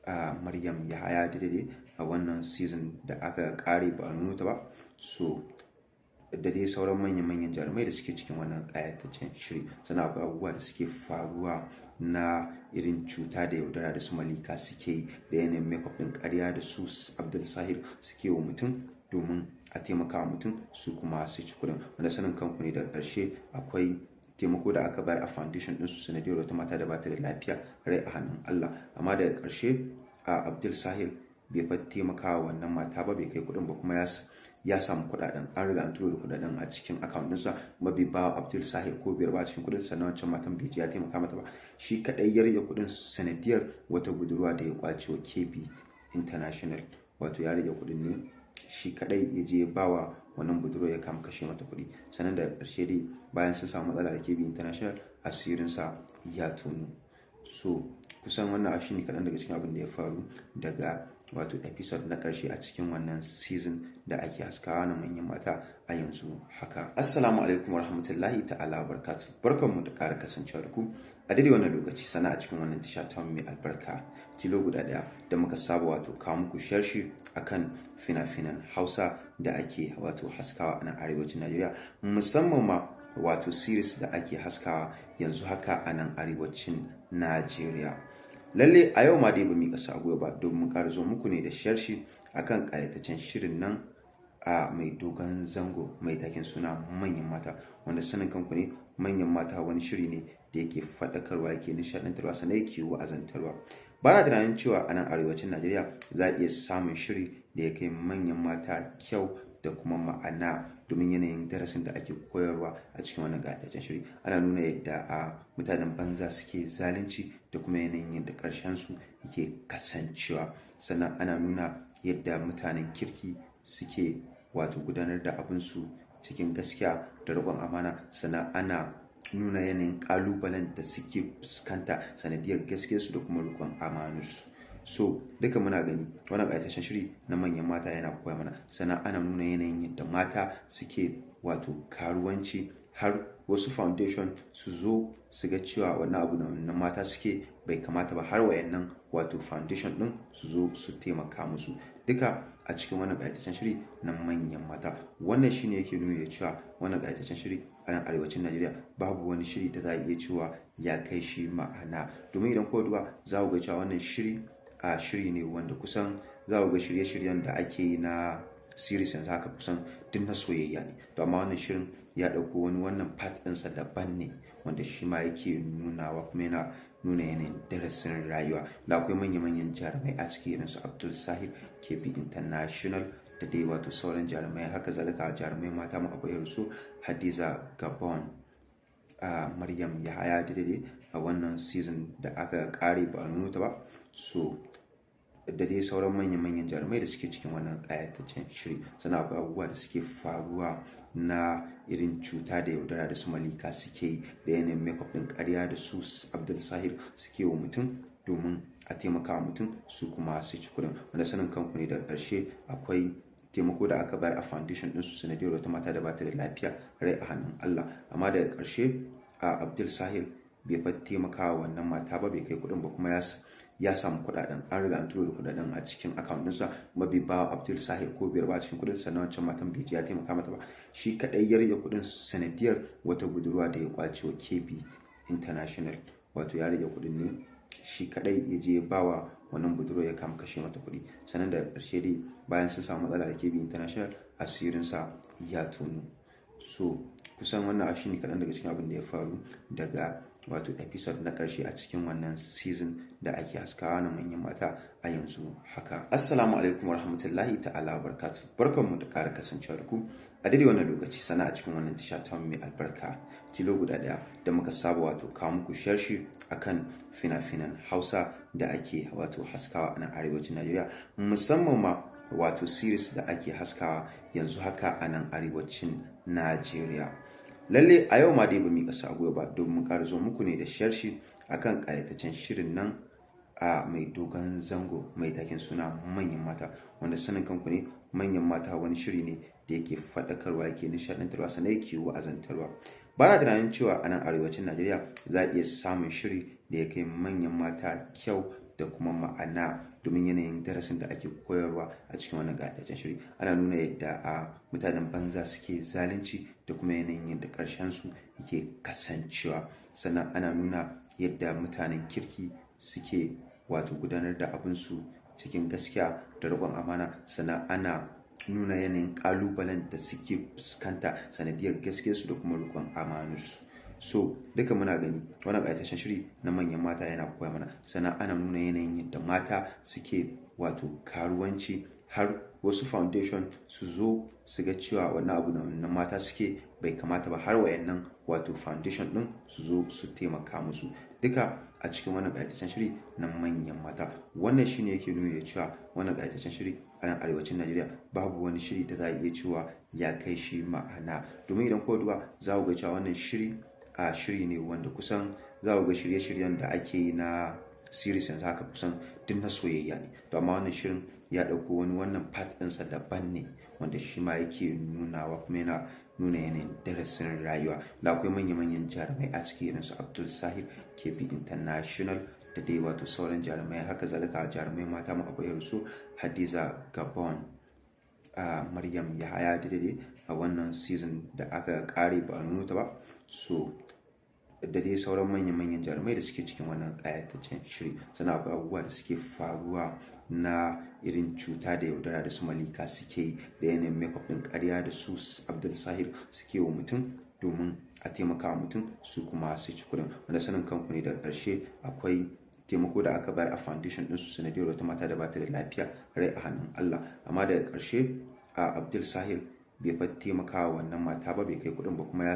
a Maryam Yahaya, da dai a wannan season da aka kare ba a nuna ta ba. So da dai sauran manyan-manyan jarumai da suke cikin wannan kayataccen shiri. Sannan akwai abubuwa da suke faruwa na irin cuta da yaudara da su Malika suke yi, da yanayin makeup ɗin ƙarya da su Abdul Sahir suke wa mutum domin a taimaka wa mutum, su kuma su ci kuɗin. Wanda sanin kanku ne, daga ƙarshe akwai taimako da aka bayar a foundation ɗinsu sanadiyar wata mata da bata da lafiya, rai a hannun Allah, amma daga ƙarshe a Abdul Sahir bai fa taimaka wa wannan mata ba, bai kai kuɗin ba, kuma ya samu kuɗaɗen. An riga an turo da kuɗaɗen a cikin account ɗinsa, kuma bai ba Abdul Sahir ko biyar ba a cikin kuɗin. Sannan wancan matan bai ji ya taimaka mata ba, shi kaɗai ya rage kuɗin sanadiyar wata budurwa da ya kwace wa KB International. Wato ya rage kuɗin ne shi kaɗai, ya je ba wa wannan budurwa, ya kama kashe mata kuɗi. Sannan daga ƙarshe dai bayan sun samu matsala da KB International, asirinsa ya tonu. So kusan wannan shi ne kaɗan daga cikin abin da ya faru daga wato episode na ƙarshe a cikin wannan season da ake haskawa na Manyan Mata a yanzu haka. Assalamu alaikum warahmatullahi ta'ala barkatu. Barkanmu da ƙara kasancewa da ku a daidai wannan lokaci, sana a cikin wannan tasha ta mai albarka tilo guda ɗaya da muka saba wato kawo muku sharshi akan fina-finan Hausa da ake wato haskawa a nan arewacin Najeriya, musamman ma wato series da ake haskawa yanzu haka a nan arewacin Najeriya. Lalle a yau ma dai ba mu kasa gwiwa ba domin ƙara zo muku ne da sharshi akan ƙayataccen shirin nan a mai dogon zango mai taken suna Manyan Mata. Wanda sanin kanku ne, Manyan Mata wani shiri ne da yake faɗakarwa, yake nishaɗantarwa, sannan yake wa'azantarwa. Ba na tunanin cewa a nan arewacin Najeriya za a iya samun shiri da ya kai Manyan Mata kyau da kuma ma'ana, domin yanayin darasin da ake koyarwa a cikin wannan ƙayataccen shiri. Ana nuna yadda a mutanen banza suke zalunci da kuma yanayin yadda ƙarshen su yake kasancewa. Sannan ana nuna yadda mutanen kirki suke wato gudanar da abinsu cikin gaskiya da riƙon amana. Sannan ana nuna yanayin ƙalubalen da suke fuskanta sanadiyar gaskiyarsu da kuma riƙon amanarsu. So duka muna gani wannan ƙayataccen shiri na Manyan Mata yana koya mana. Sannan ana nuna yanayin yadda mata suke wato karuwanci, har wasu foundation su zo su ga cewa wannan abu da wannan mata suke bai kamata ba, har wayannan wato foundation din su zo su taimaka musu, duka a cikin wannan ƙayataccen shiri na Manyan Mata. Wannan shine yake nuna da cewa wannan ƙayataccen shiri a nan arewacin Najeriya babu wani shiri da za a iya cewa ya kai shi ma'ana, domin idan kuka duba za ku ga cewa wannan shiri a shiri ne wanda kusan za ku ga shirye-shiryen da ake yi na series yanzu haka kusan duk na soyayya ne. To amma wannan shirin ya ɗauko wani wannan part ɗinsa daban ne, wanda shi ma yake nunawa kuma yana nuna yanayin darasin rayuwa. Da akwai manya-manyan jarumai a ciki irin su Abdul Sahir, KB International, da dai wato sauran jarumai. Haka zalika jarumai mata ma akwai irin su Hadiza Gabon, a Maryam Yahaya, da dai a wannan season da aka kare ba a nuna ta ba. So da dai sauran manya-manyan jarumai da suke cikin wannan ƙayataccen shiri. Sannan akwai abubuwa da suke faruwa na irin cuta da yaudara da su Malika suke yi, da yanayin makeup ɗin ƙarya da su Abdul Sahir suke wa mutum domin a taimaka wa mutum, su kuma su ci kuɗin. Wanda sanin kanku ne, daga ƙarshe akwai taimako da aka bayar a foundation ɗinsu sanadiyar wata mata da bata da lafiya, rai a hannun Allah, amma daga ƙarshe a Abdul Sahir bai fa taimaka wa wannan mata ba, bai kai kuɗin ba, kuma ya samu kuɗaɗen. An riga an turo da kuɗaɗen a cikin account ɗinsa, kuma bai ba Abdul Sahir ko biyar ba a cikin kuɗin. Sannan wancan matan bai ji ya taimaka mata ba, shi kaɗai ya rage kuɗin sanadiyar wata budurwa da ya kwace wa KB International. Wato ya rage kuɗin ne shi kaɗai, ya je ba wa wannan budurwa, ya kama kashe mata kuɗi. Sannan daga ƙarshe dai bayan sun samu matsala da KB International, asirinsa ya tonu. So kusan wannan shi ne kaɗan daga cikin abin da ya faru daga wato episode na ƙarshe a cikin wannan season da ake haskawa na Manyan Mata a yanzu haka. Assalamu alaikum warahmatullahi ta'ala barkatu. Barkanmu da ƙara kasancewa da ku a daidai wannan lokaci, sana a cikin wannan tasha ta mai albarka tilo guda ɗaya da muka saba wato kawo muku sharshi akan fina-finan Hausa da ake wato haskawa a nan arewacin Najeriya, musamman ma wato series da ake haskawa yanzu haka a nan arewacin Najeriya. Lalle a yau ma dai ba mu kasa a gwiwa ba domin ƙara zo muku ne da sharshi akan ƙayataccen shirin nan a mai dogon zango mai taken suna Manyan Mata, wanda sanin kanku ne Manyan Mata wani shiri ne da yake faɗakarwa, yake nishaɗantarwa, sannan yake wa'azantarwa. Ba na tunanin cewa a nan arewacin Najeriya za a iya samun shiri da ya kai Manyan Mata kyau da kuma ma'ana, domin yanayin darasin da ake koyarwa a cikin wannan gataccen shiri. Ana nuna yadda a mutanen banza suke zalunci da kuma yanayin yadda ƙarshen su yake kasancewa, sannan ana nuna yadda mutanen kirki suke wato gudanar da abinsu cikin gaskiya da riƙon amana, sannan ana nuna yanayin ƙalubalen da suke fuskanta sanadiyar gaskiyarsu da kuma riƙon amanarsu. So duka muna gani wannan ƙayataccen shiri na Manyan Mata yana koya mana, sannan ana nuna yanayin yadda mata suke wato karuwanci har wasu foundation su zo su ga cewa wannan abu na mata suke bai kamata ba, har wayannan wato foundation din su zo su taimaka musu, duka a cikin wannan ƙayataccen shiri na Manyan Mata. Wannan shine yake nuna da cewa wannan ƙayataccen shiri a nan arewacin Najeriya babu wani shiri da za a iya cewa ya kai shi ma'ana, domin idan kuka duba za ku ga cewa wannan shiri a shiri ne wanda kusan za ku ga shirye-shiryen da ake yi na series yanzu haka kusan duk na soyayya ne. To amma wannan shirin ya ɗauko wani wannan part ɗinsa daban ne, wanda shi ma yake nunawa kuma yana nuna yanayin darasin rayuwa. Da akwai manya-manyan jarumai a ciki irin su Abdul Sahir, KB International, da dai wato sauran jarumai. Haka zalika jarumai mata ma akwai irin su Hadiza Gabon, a Maryam Yahaya da dai a wannan season da aka kare ba a nuna ta ba. So da dai sauran manyan-manyan jarumai da suke cikin wannan ƙayataccen shiri. Sannan akwai abubuwa da suke faruwa na irin cuta da yaudara da su Malika suke yi, da yanayin makeup ɗin ƙarya da su Abdul Sahir suke wa mutum domin a taimaka wa mutum su kuma su ci kuɗin, wanda sanin kanku ne daga ƙarshe akwai taimako da aka bayar a foundation ɗinsu sanadiyar wata mata da bata da lafiya, rai a hannun Allah, amma daga ƙarshe a Abdul Sahir bai fa taimaka wa wannan mata ba, bai kai kuɗin ba, kuma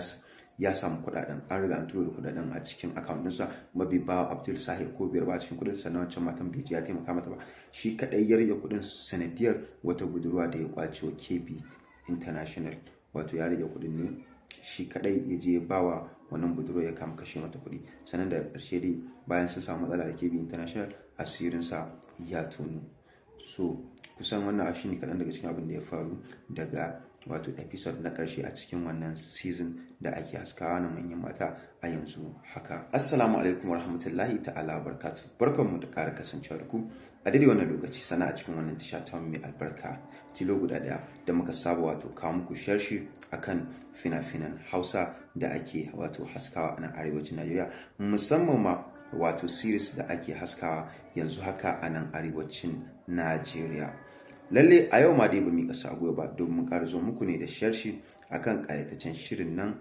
ya samu kuɗaɗen, an riga an turo da kuɗaɗen a cikin account ɗinsa, kuma bai ba Abdul Sahir ko biyar ba a cikin kuɗin. Sannan wancan matan bai ji ya taimaka mata ba, shi kaɗai ya rage kuɗin sanadiyar wata budurwa da ya kwace wa KB International, wato ya rage kuɗin ne shi kaɗai ya je ba wa wannan budurwa ya kama kashe mata kuɗi. Sannan daga ƙarshe dai bayan sun samu matsala da KB International, asirinsa ya tonu. So kusan wannan shi ne kaɗan daga cikin abin da ya faru daga wato episode na ƙarshe a cikin wannan season da ake haskawa na Manyan Mata a yanzu haka. Assalamu alaikum warahmatullahi ta'ala barkatu. Barkanmu da ƙara kasancewa da ku a daidai wannan lokaci, sana a cikin wannan tasha ta mai albarka tilo guda ɗaya da muka saba wato kawo muku sharshi akan fina-finan Hausa da ake wato haskawa a nan arewacin Najeriya, musamman ma wato series da ake haskawa yanzu haka a nan arewacin Najeriya. Lalle a yau ma dai ba mu kasa gwiwa ba domin ƙara zo muku ne da sharshi akan ƙayataccen shirin nan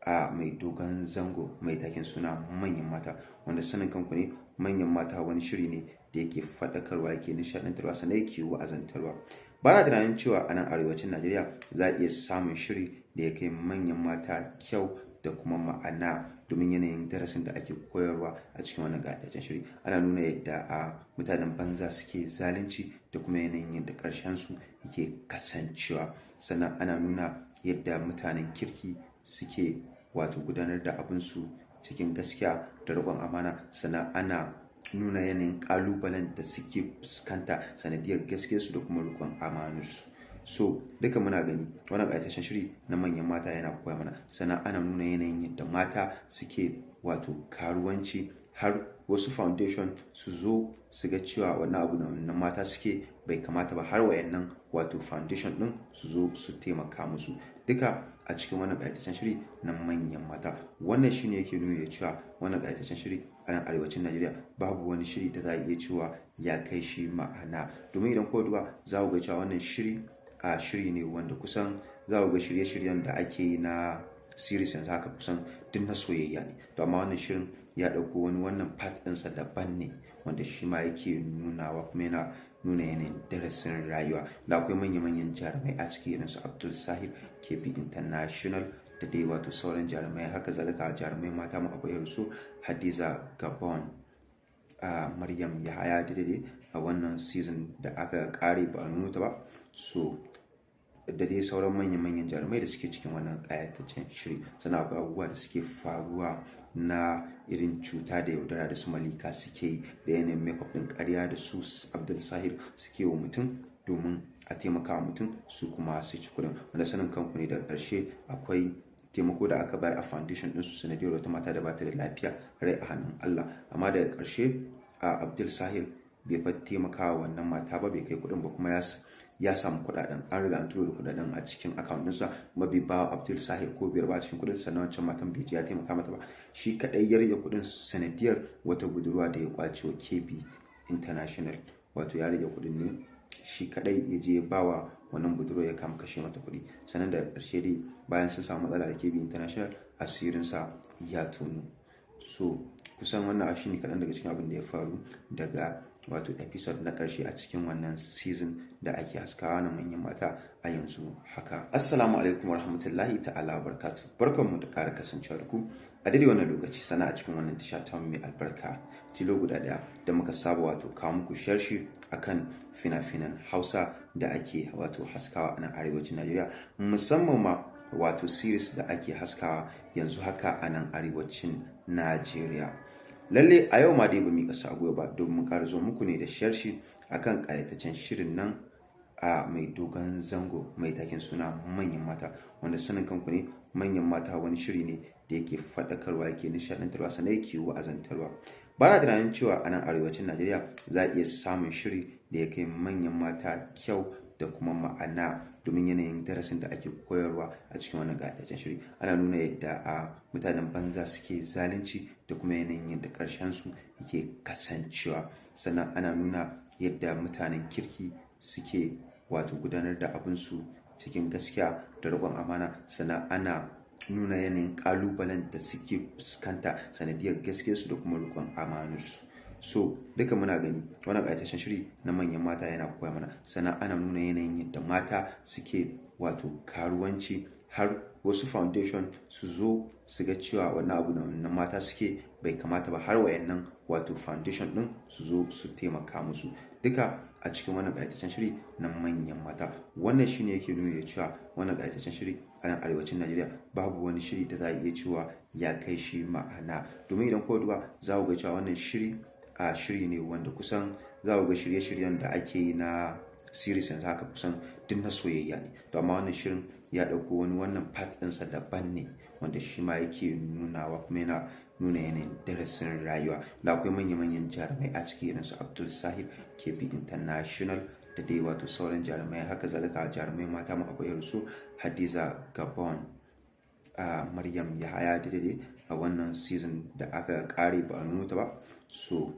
a mai dogon zango mai taken suna Manyan Mata, wanda sanin kanku ne Manyan Mata wani shiri ne da yake faɗakarwa, yake nishaɗantarwa, sannan yake wa'azantarwa. Ba na tunanin cewa a nan arewacin Najeriya za a iya samun shiri da ya kai Manyan Mata kyau da kuma ma'ana, domin yanayin darasin da ake koyarwa a cikin wannan gataccen shiri. Ana nuna yadda a mutanen banza suke zalunci da kuma yanayin yadda ƙarshen su yake kasancewa, sannan ana nuna yadda mutanen kirki suke wato gudanar da abinsu cikin gaskiya da riƙon amana, sannan ana nuna yanayin ƙalubalen da suke fuskanta sanadiyar gaskiyarsu da kuma riƙon amanarsu. So duka muna gani wannan ƙayataccen shiri na Manyan Mata yana koya mana, sannan ana nuna yanayin yadda mata suke wato karuwanci har wasu foundation su zo su ga cewa wannan abu na mata suke bai kamata ba, har wayannan wato foundation din su zo su taimaka musu, duka a cikin wannan ƙayataccen shiri na Manyan Mata. Wannan shine yake nuna da cewa wannan ƙayataccen shiri a nan arewacin Najeriya babu wani shiri da za a iya cewa ya kai shi ma'ana, domin idan kuka duba za ku ga cewa wannan shiri a shiri ne wanda kusan za ku ga shirye-shiryen da ake yi na series yanzu haka kusan duk na soyayya ne. To amma wannan shirin ya ɗauko wani wannan part ɗinsa daban ne, wanda shi ma yake nunawa kuma yana nuna yanayin darasin rayuwa. Da akwai manya-manyan jarumai a ciki irin su Abdul Sahir, KB International, da dai wato sauran jarumai. Haka zalika jarumai mata ma akwai irin su Hadiza Gabon, a Maryam Yahaya da dai a wannan season da aka kare ba a nuna ta ba. So da dai sauran manya-manyan jarumai da suke cikin wannan ƙayataccen shiri. Sannan akwai abubuwa da suke faruwa na irin cuta da yaudara da su Malika suke yi, da yanayin makeup ɗin ƙarya da su Abdul Sahir suke wa mutum domin a taimaka wa mutum su kuma su ci kuɗin. Wanda sanin kanku ne, daga ƙarshe akwai taimako da aka bayar a foundation ɗinsu sanadiyar wata mata da bata da lafiya, rai a hannun Allah, amma daga ƙarshe a Abdul Sahir bai fa taimaka wa wannan mata ba, bai kai kuɗin ba, kuma ya samu kuɗaɗen. An riga an turo da kuɗaɗen a cikin account ɗinsa, kuma bai ba Abdul Sahir ko biyar ba a cikin kuɗin. Sannan wancan matan bai je ya taimaka mata ba, shi kaɗai ya rage kuɗin sanadiyar wata budurwa da ya kwace wa KB International. Wato ya rage kuɗin ne shi kaɗai, ya je ba wa wannan budurwa, ya kama kashe mata kuɗi. Sannan daga ƙarshe dai, bayan sun samu matsala da KB International, asirinsa ya tonu. So kusan wannan shi ne kaɗan daga cikin abin da ya faru daga wato episode na ƙarshe a cikin wannan season da ake haskawa na Manyan Mata a yanzu haka. Assalamu alaikum warahmatullahi ta'ala barkatu. Barkanmu da ƙara kasancewa da ku a daidai wannan lokaci, sana a cikin wannan tasha ta mai albarka tilo guda ɗaya da muka saba wato kawo muku sharshi akan fina-finan Hausa da ake wato haskawa a nan arewacin Najeriya, musamman ma wato series da ake haskawa yanzu haka a nan arewacin Najeriya. Lalle a yau ma dai ba mu kasa a ba domin ƙara zo muku ne da sharshi akan ƙayataccen shirin nan a mai dogon zango mai taken suna Manyan Mata. Wanda sanin kanku ne, Manyan Mata wani shiri ne da yake faɗakarwa, yake nishaɗantarwa, sannan yake wa'azantarwa. Ba na tunanin cewa a nan arewacin Najeriya za a iya samun shiri da ya kai Manyan Mata kyau da kuma ma'ana, domin yanayin darasin da ake koyarwa a cikin wannan ƙayataccen shiri. Ana nuna yadda a mutanen banza suke zalunci da kuma yanayin yadda ƙarshen su yake kasancewa. Sannan ana nuna yadda mutanen kirki suke wato gudanar da abinsu cikin gaskiya da riƙon amana. Sannan ana nuna yanayin ƙalubalen da suke fuskanta sanadiyar gaskiyarsu da kuma riƙon amanarsu. So duka muna gani wannan ƙayataccen shiri na Manyan Mata yana koya mana. Sannan ana nuna yanayin yadda mata suke wato karuwanci, har wasu foundation su zo su ga cewa wannan abu da wannan mata suke bai kamata ba, har wayannan wato foundation din su zo su taimaka musu, duka a cikin wannan ƙayataccen shiri na Manyan Mata. Wannan shine yake nuna da cewa wannan ƙayataccen shiri a nan arewacin Najeriya babu wani shiri da za a iya cewa ya kai shi ma'ana, domin idan kuka duba za ku ga cewa wannan shiri a shiri ne wanda kusan za ku ga shirye-shiryen da ake yi na series yanzu haka kusan duk na soyayya ne. To amma wannan shirin ya ɗauko wani wannan part ɗinsa daban ne, wanda shi ma yake nunawa kuma yana nuna yanayin darasin rayuwa. Da akwai manya-manyan jarumai a ciki irin su Abdul Sahir, KB International, da dai wato sauran jarumai. Haka zalika jarumai mata ma akwai irin su Hadiza Gabon, a Maryam Yahaya, da dai a wannan season da aka kare ba a nuna ta ba. So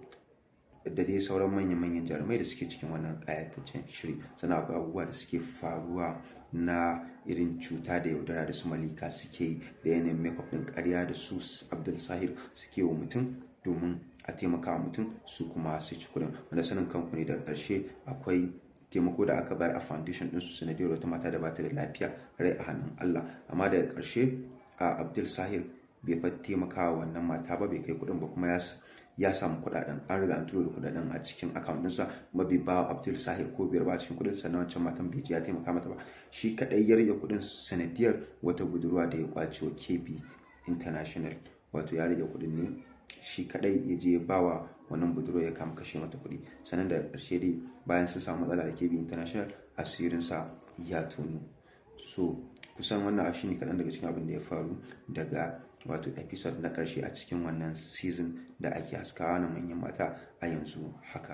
da dai sauran manya-manyan jarumai da suke cikin wannan ƙayataccen shiri. Sannan akwai abubuwa da suke faruwa na irin cuta da yaudara da su Malika suke yi, da yanayin makeup ɗin ƙarya da su Abdul Sahir suke wa mutum domin a taimaka wa mutum su kuma su ci kuɗin. Wanda sanin kanku ne, daga ƙarshe akwai taimako da aka bayar a foundation ɗinsu sanadiyar wata mata da bata da lafiya, rai a hannun Allah, amma daga ƙarshe a Abdul Sahir bai fa taimaka wa wannan mata ba, bai kai kuɗin ba, kuma ya samu kuɗaɗen. An riga an turo da kuɗaɗen a cikin account ɗinsa, kuma bai ba Abdul Sahir ko biyar ba a cikin kuɗin. Sannan wancan matan bai je ya taimaka mata ba, shi kaɗai ya rage kuɗin sanadiyar wata budurwa da ya kwace wa KB International. Wato ya rage kuɗin ne shi kaɗai, ya je ba wa wannan budurwa, ya kama kashe mata kuɗi. Sannan daga ƙarshe dai, bayan sun samu matsala da KB International, asirinsa ya tonu. So kusan wannan shi ne kaɗan daga cikin abin da ya faru daga wato episode na ƙarshe a cikin wannan season da ake haskawa na Manyan Mata a yanzu haka.